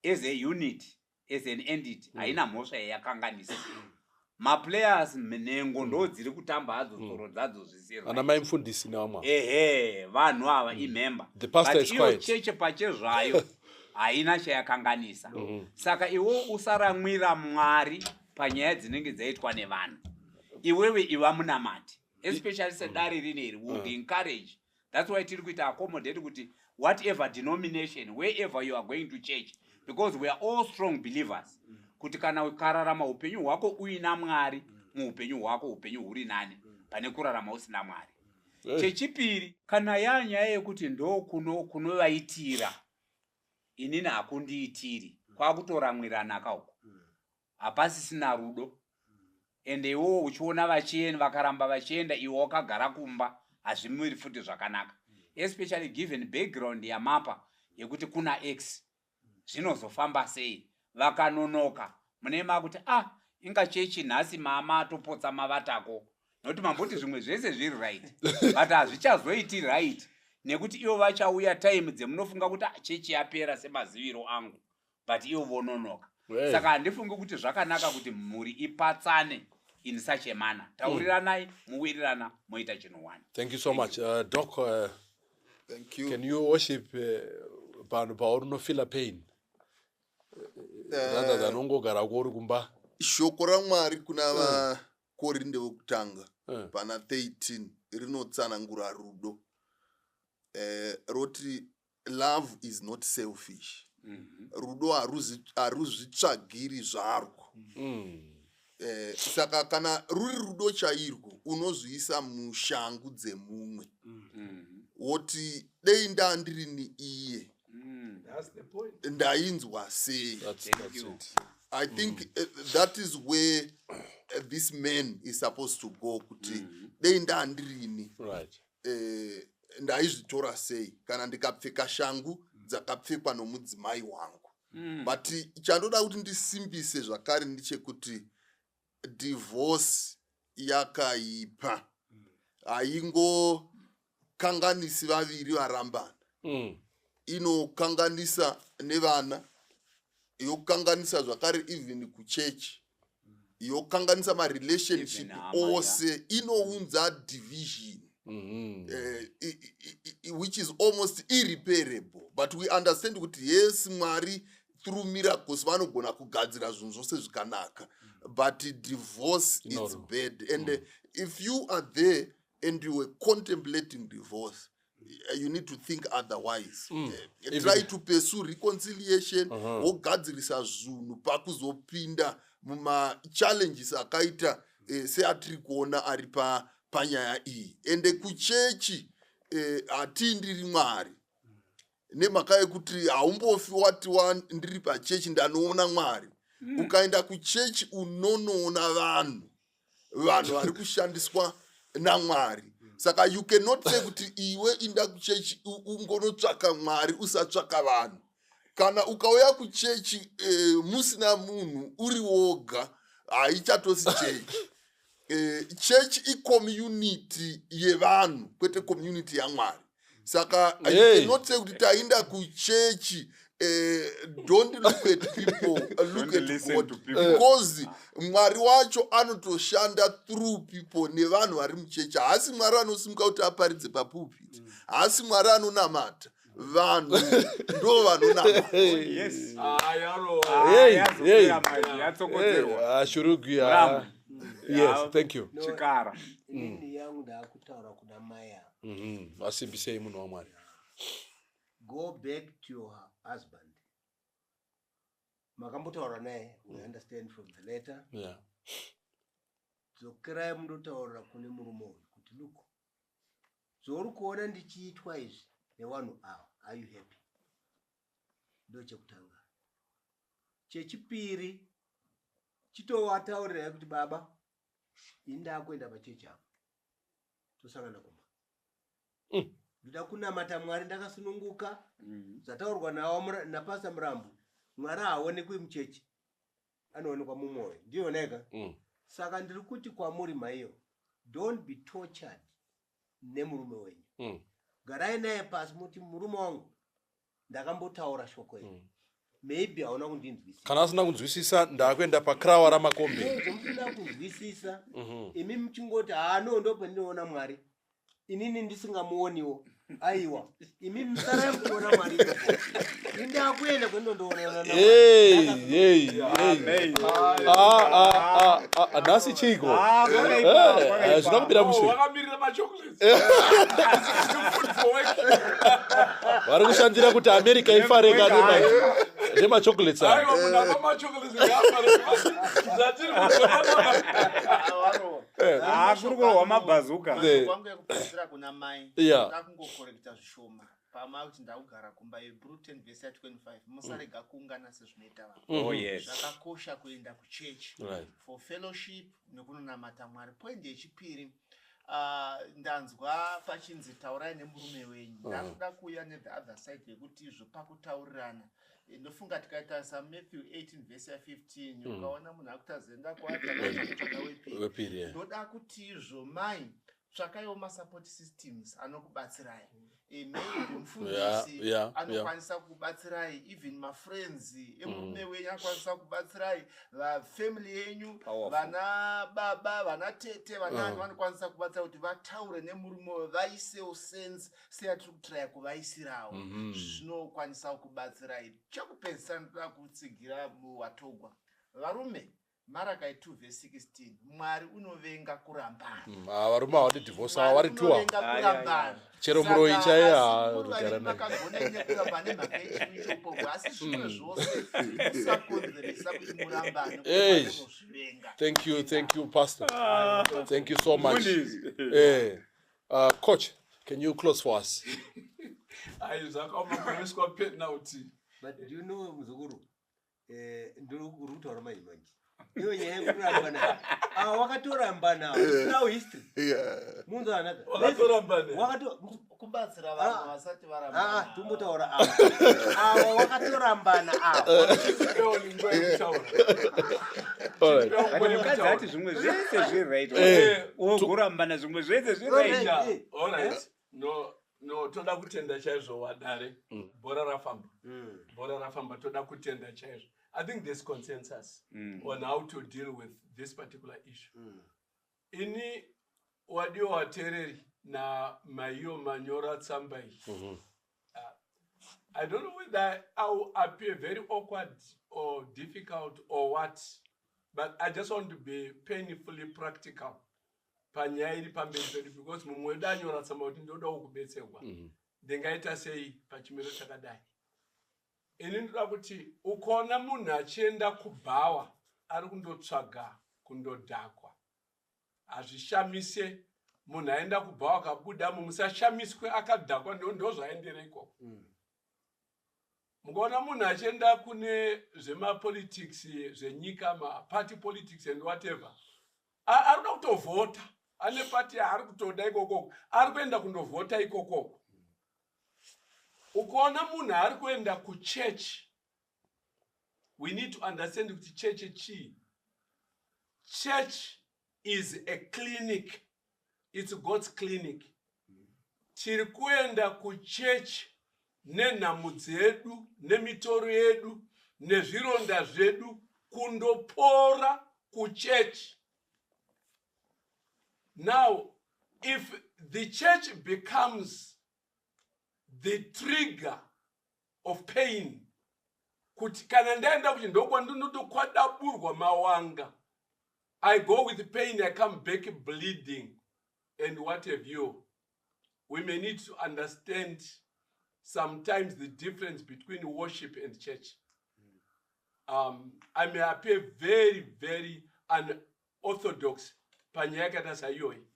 Speaker 4: as a unit, as an entity, haina mhosva yayakanganisa. Maplayers, nhengo ndo dziri kutamba hadzo tsoro dzadzo zvisiri
Speaker 2: Ana mai mufundisi nevamwe ava.
Speaker 4: Ehe, vanhu ava imember.
Speaker 2: The pastor
Speaker 4: But
Speaker 2: is
Speaker 4: iyo
Speaker 2: quiet.
Speaker 4: cheche pachezvayo haina chayakanganisa. Saka iwo usaramwira Mwari panyaya dzinenge dzaitwa nevanhu. Iwewe iva munamati, especially sedare rineri would encourage. That's why tiri kuita accommodate kuti whatever denomination, wherever you are going to church, because we are all strong believers kuti kana ukararama upenyu hwako uina Mwari muupenyu hwako, upenyu huri nani pane kurarama usina Mwari. Chechipiri, kana yanyaya yekuti ndo kuno kunovaitira, inini hakundiitiri, kwakutoramwirana kauko, hapasisina rudo. Ende iwowo uchiona vachienda, vakaramba vachienda, iwe wakagara kumba, hazvimiri futi zvakanaka, especially given background yamapa yekuti kuna ex. Zvinozofamba sei vakanonoka? Mune makuti, "Ah, inga chechi nhasi mama atopotsa mavatako," nokuti mamboti zvimwe zvese zviri right, but hazvichazoiti right nekuti ivo vachauya time dzemunofunga kuti, "Ah, chechi yapera semaziviro angu," but ivo vononoka.
Speaker 2: Hey.
Speaker 4: Saka handifungi kuti zvakanaka kuti mhuri ipatsane. in such a manner. Tauriranai, muwirirana, moita chinhu one.
Speaker 2: Thank you so much. Doc,
Speaker 7: Thank you.
Speaker 2: can you worship panhu pauri unofeela pain rather than ungogara uri kumba?
Speaker 7: Shoko raMwari kuna vaKorinde vokutanga pana 13 rinotsanangura rudo, roti love is not selfish. Rudo haruzvitsvagiri zvarwo. Saka kana ruri rudo chairwo, unozviisa mushangu dzemumwe, woti dei ndandirini iye,
Speaker 5: That's the point.
Speaker 7: Ndainzwa sei?
Speaker 4: Thank
Speaker 2: That's
Speaker 4: you.
Speaker 2: it.
Speaker 7: I think that is where this man is supposed to go, kuti dei ndandirini, ndaizvitora sei kana ndikapfeka shangu dzakapfekwa nomudzimai wangu? But chandoda kuti ndisimbise zvakare ndechekuti divorce yakaipa, haingokanganisi vaviri varambana, inokanganisa nevana, yokanganisa zvakare even kuchechi, yokanganisa marelationship
Speaker 4: Even hama,
Speaker 7: ose, inounza division which is almost irreparable. But we understand kuti yes, Mwari through miracles vanogona kugadzira zvinhu zvose zvikanaka, but divorce is bad. And if you are there and you were contemplating divorce, you need to think otherwise. Try to pursue reconciliation, wogadzirisa zvinhu pakuzopinda mumachallenges akaita seatiri kuona ari panyaya iyi. Ende kuchechi hatindiri Mwari, nemhaka yekuti haumbofi wati wa ndiri pachechi ndanoona Mwari. Ukaenda kuchechi unonoona vanhu, vanhu vari kushandiswa naMwari. Saka you cannot say kuti iwe inda kuchechi ungonotsvaka Mwari, usatsvaka vanhu. Kana ukauya kuchechi musina munhu, uri woga, haichatosi chechi. Chechi icommunity yevanhu, kwete community yaMwari. Saka you cannot say kuti taenda kuchechi. Don't look at people, look
Speaker 8: Don't
Speaker 7: at
Speaker 8: listen
Speaker 7: God,
Speaker 8: to people.
Speaker 7: because Mwari wacho anotoshanda through people, nevanhu vari muchechi. Haasi Mwari anosimuka kuti aparidze papulpit, haasi Mwari anonamata vanhu, ndo vanonamata.
Speaker 4: Yes.
Speaker 5: Ah, yarova.
Speaker 2: Hey, hey.
Speaker 4: Yazopera manje, yatsokotserwa.
Speaker 2: Ah, Shurugi, ah.
Speaker 4: Muramu.
Speaker 2: Yes, thank you.
Speaker 3: No,
Speaker 4: Chikara.
Speaker 3: Inini yangu ndaakutaura kuna mai ava.
Speaker 2: Vasimbisei, munhu waMwari.
Speaker 3: Go back to your husband. Makambotaura naye, we understand from the letter. Dzokerai mundotaurira kune murume uyu kuti, look, zvauri kuona ndichiitwa izvi nevanhu ava, are you happy? Ndo chekutanga. Chechipiri, chitowataurirai kuti, baba, ini ndaakuenda pachechi apa, tosangana kumba. Ndoda kunamata Mwari ndakasununguka. Zvataurwa nawo napastor Murambo, Mwari haaonekwi muchechi, anoonekwa mumwoyo, ndiyoneka. Saka ndiri kuti kwamuri maiyo, don't be tortured nemurume wenyu. Garai naye pasi, muti, murume wangu, ndakambotaura shoko iri, maybe hauna kundinzwisisa.
Speaker 2: Kana asina kunzwisisa, ndaakuenda pakrawa raMakombe.
Speaker 3: Zvomusina kunzwisisa, imi muchingoti, haa, no, ndo pandinoona Mwari, inini ndisingamuoniwo. Aiwa, imi musarai muchiona Mwari ikoko, indakuenda kwendondoonana.
Speaker 2: Hey, hey, hey. Ah, ah, ah, ah, nhasi chiiko?
Speaker 4: Ah, kwakaipa, kwakaipa.
Speaker 2: Hazvina kubira mushe.
Speaker 5: Wakamirira machocolates. Food for work.
Speaker 2: Vari kushandira kuti America ifareka nemachocolates aya.
Speaker 5: Aiwa, munhu apa machocolates ngaafare. Zvatiri kuzoona.
Speaker 8: Ah, kuri kurohwa mabhazuka.
Speaker 6: Kwangu yekupedzisira kuna mai, ndakungokorekta zvishoma pama kuti ndakugara kumba. Hebrew 10 vhesi ya25, musarega kuungana sezvinoita vamwe.
Speaker 4: Oh yes.
Speaker 6: Zvakakosha kuenda kuchechi for fellowship nekunonamata Mwari. Point yechipiri, ndanzwa pachinzi taurai nemurume wenyu. Ndakuda kuuya nethe other side yekuti izvo pakutaurirana, ndofunga tikaita saMatthew 18 vhesi ya15, ukaona munhu akutazenda kwatsvaka wepiri.
Speaker 2: Wepiri, yeah.
Speaker 6: Ndoda kuti izvo mai, tsvakaiwo masupport systems anokubatsirai. Maybe mufundisi anokwanisa kubatsirai, even mafriends emurume wenyu anokwanisa kubatsirai, vafamily yenyu, vana baba, vana tete, vanani vanokwanisa kubatsira kuti vataure nemurume wavo, vaisewo sense seyatiri kutraya kuvaisirawo. Zvinokwanisa kubatsirai. Chekupedzisa, ndoda kutsigira watogwa varume, Marakai 2 vhesi 16, Mwari unovenga kurambana.
Speaker 2: Ah, varume havadi divorce, ava vari tuwa.
Speaker 6: Unovenga kurambana.
Speaker 2: Chero
Speaker 6: Saka,
Speaker 2: muroyi chaiye
Speaker 6: asi
Speaker 2: haarugara
Speaker 6: muri
Speaker 2: naye.
Speaker 6: makagona nekuramba nemhaka yechivi choupombwe, asi zvimwe zvose musakonzeresa kuti murambane, kuti
Speaker 2: Eish.
Speaker 6: Mwari unozvivenga.
Speaker 2: Thank you, thank you, pastor. Thank you so much.
Speaker 8: Mufundisi.
Speaker 2: Coach, can you close for us?
Speaker 5: Ai, zvakaoma kunoiswa penalty.
Speaker 3: But do you know, muzukuru, ndiri uri kutaura manje manje iyo nyaya yekurambana, ava wakatorambana, now history. Munzwanaka?
Speaker 5: Wakatorambana.
Speaker 3: Wakato
Speaker 6: Kubatsira vanhu vasati
Speaker 3: Ah,
Speaker 6: varambana.
Speaker 3: tumbotaura ava wakatorambana ava.
Speaker 5: Chipewo nguva yekutaura.
Speaker 2: All right.
Speaker 5: Chipewo nguva
Speaker 8: Mukadzi
Speaker 5: yekutaura.
Speaker 8: ati zvimwe zvese zviri right, wogorambana, zvimwe zvese zviri right.
Speaker 5: Yeah, all right. No, toda kutenda chaizvo wadare. Bhora rafamba. Bhora rafamba, toda kutenda chaizvo. I think there's consensus on how to deal with this particular issue. Ini wadiwa wateereri namaiyo manyora tsamba iyi. I don't know whether I will appear very awkward or difficult or what, but I just want to be painfully practical panyaya iri pamberi pedu, because mumwe wedu anyora tsamba kuti ndodawo kubetserwa, ndingaita sei pachimiro chakadai? Ini ndoda kuti ukaona munhu achienda kubhawa ari kundotsvaga kundodhakwa, hazvishamise. Munhu aenda kubhawa akabudamo, musashamiswe akadhakwa, ndo zvaendera ikoko. Mukaona munhu achienda kune zvemapolitics zvenyika, maparty politics and whatever, ari kuda kutovhota, ane pati yaari kutoda ikokoko, ari kuenda kundovhota ikokoko. Ukaona munhu ari kuenda kuchechi, we need to understand kuti chechi chii. Church is a clinic, it's God's clinic. Tiri kuenda kuchechi nenhamo dzedu, nemitoro yedu, nezvironda zvedu, kundopora kuchechi. Now, if the church becomes the trigger of pain, kuti kana ndaenda kuti ndokwandinotokwadamburwa mawanga, I go with pain, I come back bleeding and what have you, we may need to understand sometimes the difference between worship and church. I may appear very, very unorthodox panyaya yakaita saiyoyi.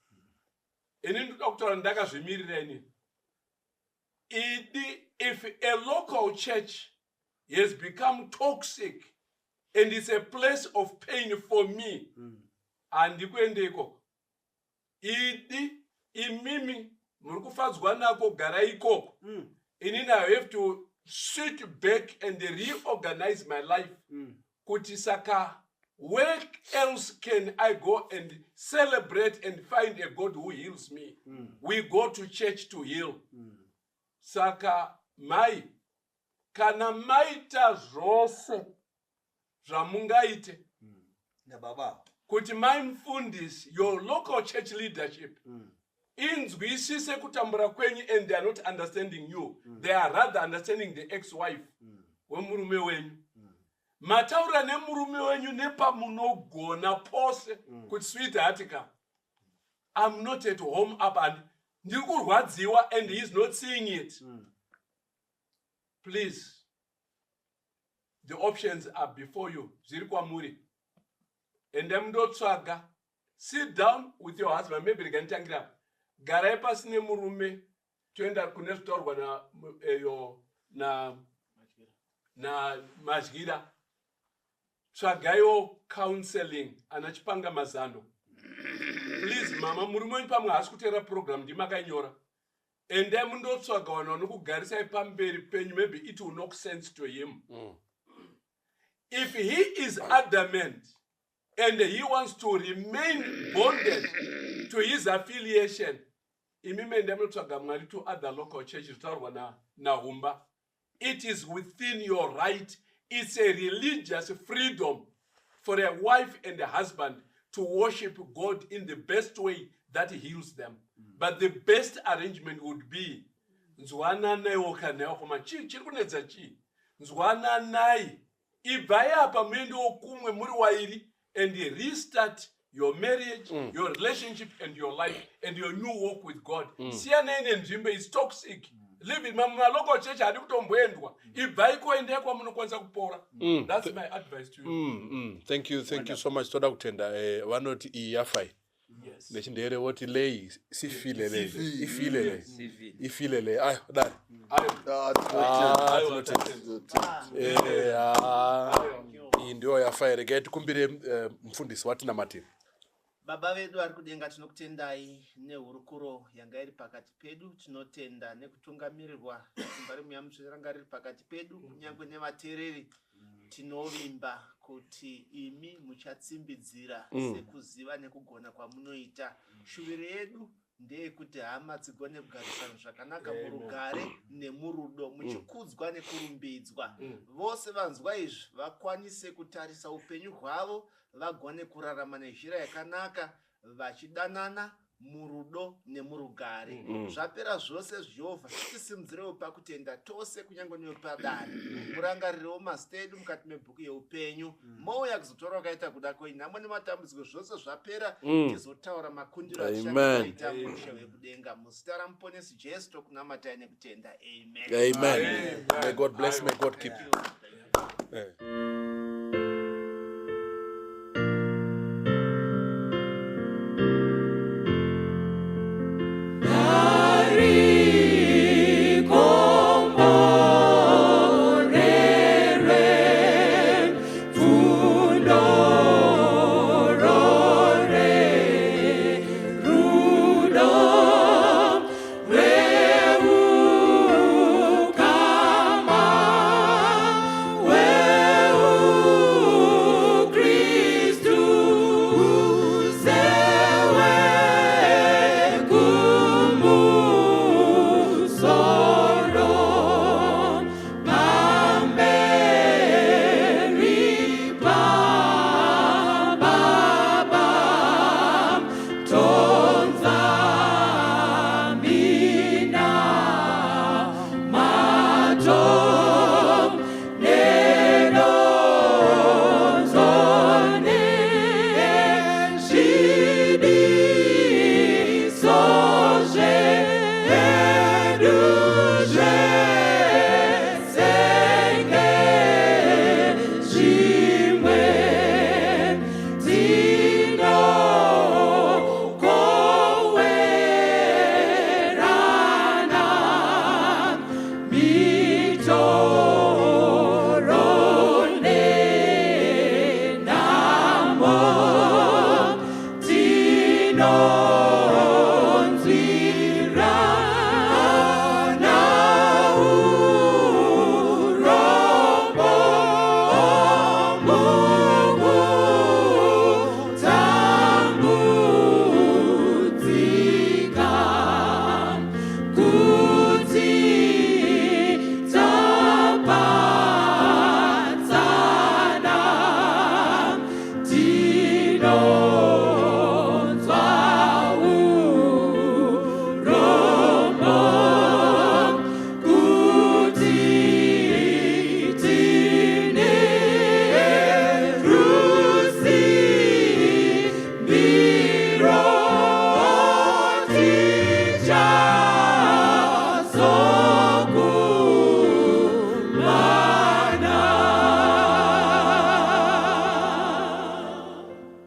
Speaker 5: Ini ndoda kutaura ndakazvimirira inini. Idi, if a local church has become toxic and it's a place of pain for me, handikuende ikoko. Idi, imimi muri kufadzwa nako, garai ikoko. Inini I have to sit back and reorganize my life kuti saka where else can I go and celebrate and find a God who heals me? We go to church to heal. Saka mai, kana maita zvose zvamungaite
Speaker 3: Nababa
Speaker 5: kuti mai mufundisi, your local church leadership inzwisise kutambura kwenyu, and they are not understanding you, they are rather understanding the ex wife wemurume wenyu. Mataura nemurume wenyu nepamunogona pose kuti, "Sweetheart ka, I'm not at home up and ndiri kurwadziwa," and he is not seeing it. Please, the options are before you, zviri kwamuri. Ende mundotsvaga, sit down with your husband. Maybe rega apa, garai pasi nemurume, toenda kune zvitaurwa na eyo na Madyira. Tsvagaiwo counseling, ana chipanga mazano. Please, mama, murume wenyu pamwe haasi kuteera program, ndimakainyora. Endai mundotsvaga vanhu vanokugarisai pamberi penyu. Maybe it will knock sense to him. If he is adamant and he wants to remain bonded to his affiliation, Imi mende munotsvaga Mwari to other local church zvitaurwa naHumba. It is within your right. It's a religious freedom for a wife and a husband to worship God in the best way that heals them. But the best arrangement would be nzwananaiwo kana yakoma chii chiri kunetsa chii nzwananai ibvai apa muendewo kumwe muri wairi and restart your marriage mm. your relationship and your life and your new walk with god mm. siyanai nenzvimbo is toxic mm. live in mamwe malocal church haadi kutomboendwa mm. ibvai koendai kwamunokwanisa kupora mm. that's my advice to you
Speaker 2: mm, mm. Thank you, thank you so much. Toda kutenda eh, vanoti iyi yafai nechindere voti leyi sifile leyi ifile leyi ifile leyi ayo dare ah, eh, ah. iyi ndiyo yafa regai tikumbire eh, mufundisi watinamatira
Speaker 6: Baba vedu vari kudenga, tinokutendai nehurukuro yanga iri pakati pedu. Tinotenda nekutungamirirwa simba remweya mutsvene ranga riri pakati pedu, kunyange nevateereri. Tinovimba kuti imi muchatsimbidzira mm. sekuziva nekugona kwamunoita. Shuviro yedu ndeyekuti hama dzigone kugarisana zvakanaka murugare nemurudo, mm. muchikudzwa nekurumbidzwa. Mm. Vose vanzwa izvi vakwanise kutarisa upenyu hwavo, vagone kurarama nezhira yakanaka, vachidanana murudo nemurugare. Mm. Zvapera zvose Jehovha, tisimudzirewo pakutenda tose kunyange newepadare. Murangarirewo mazita edu mukati mebhuku yeupenyu. Mm. Mouya kuzotora wakaita kuda kwenyu. Nhamo nematambudziko zvose zvapera, mm. tizotaura makundiro atichaita mushe wekudenga. Muzita raMuponesi Jesu tokunamatai nekutenda. Amen.
Speaker 2: Amen. Amen. May God bless, may God keep you. Amen.
Speaker 1: No.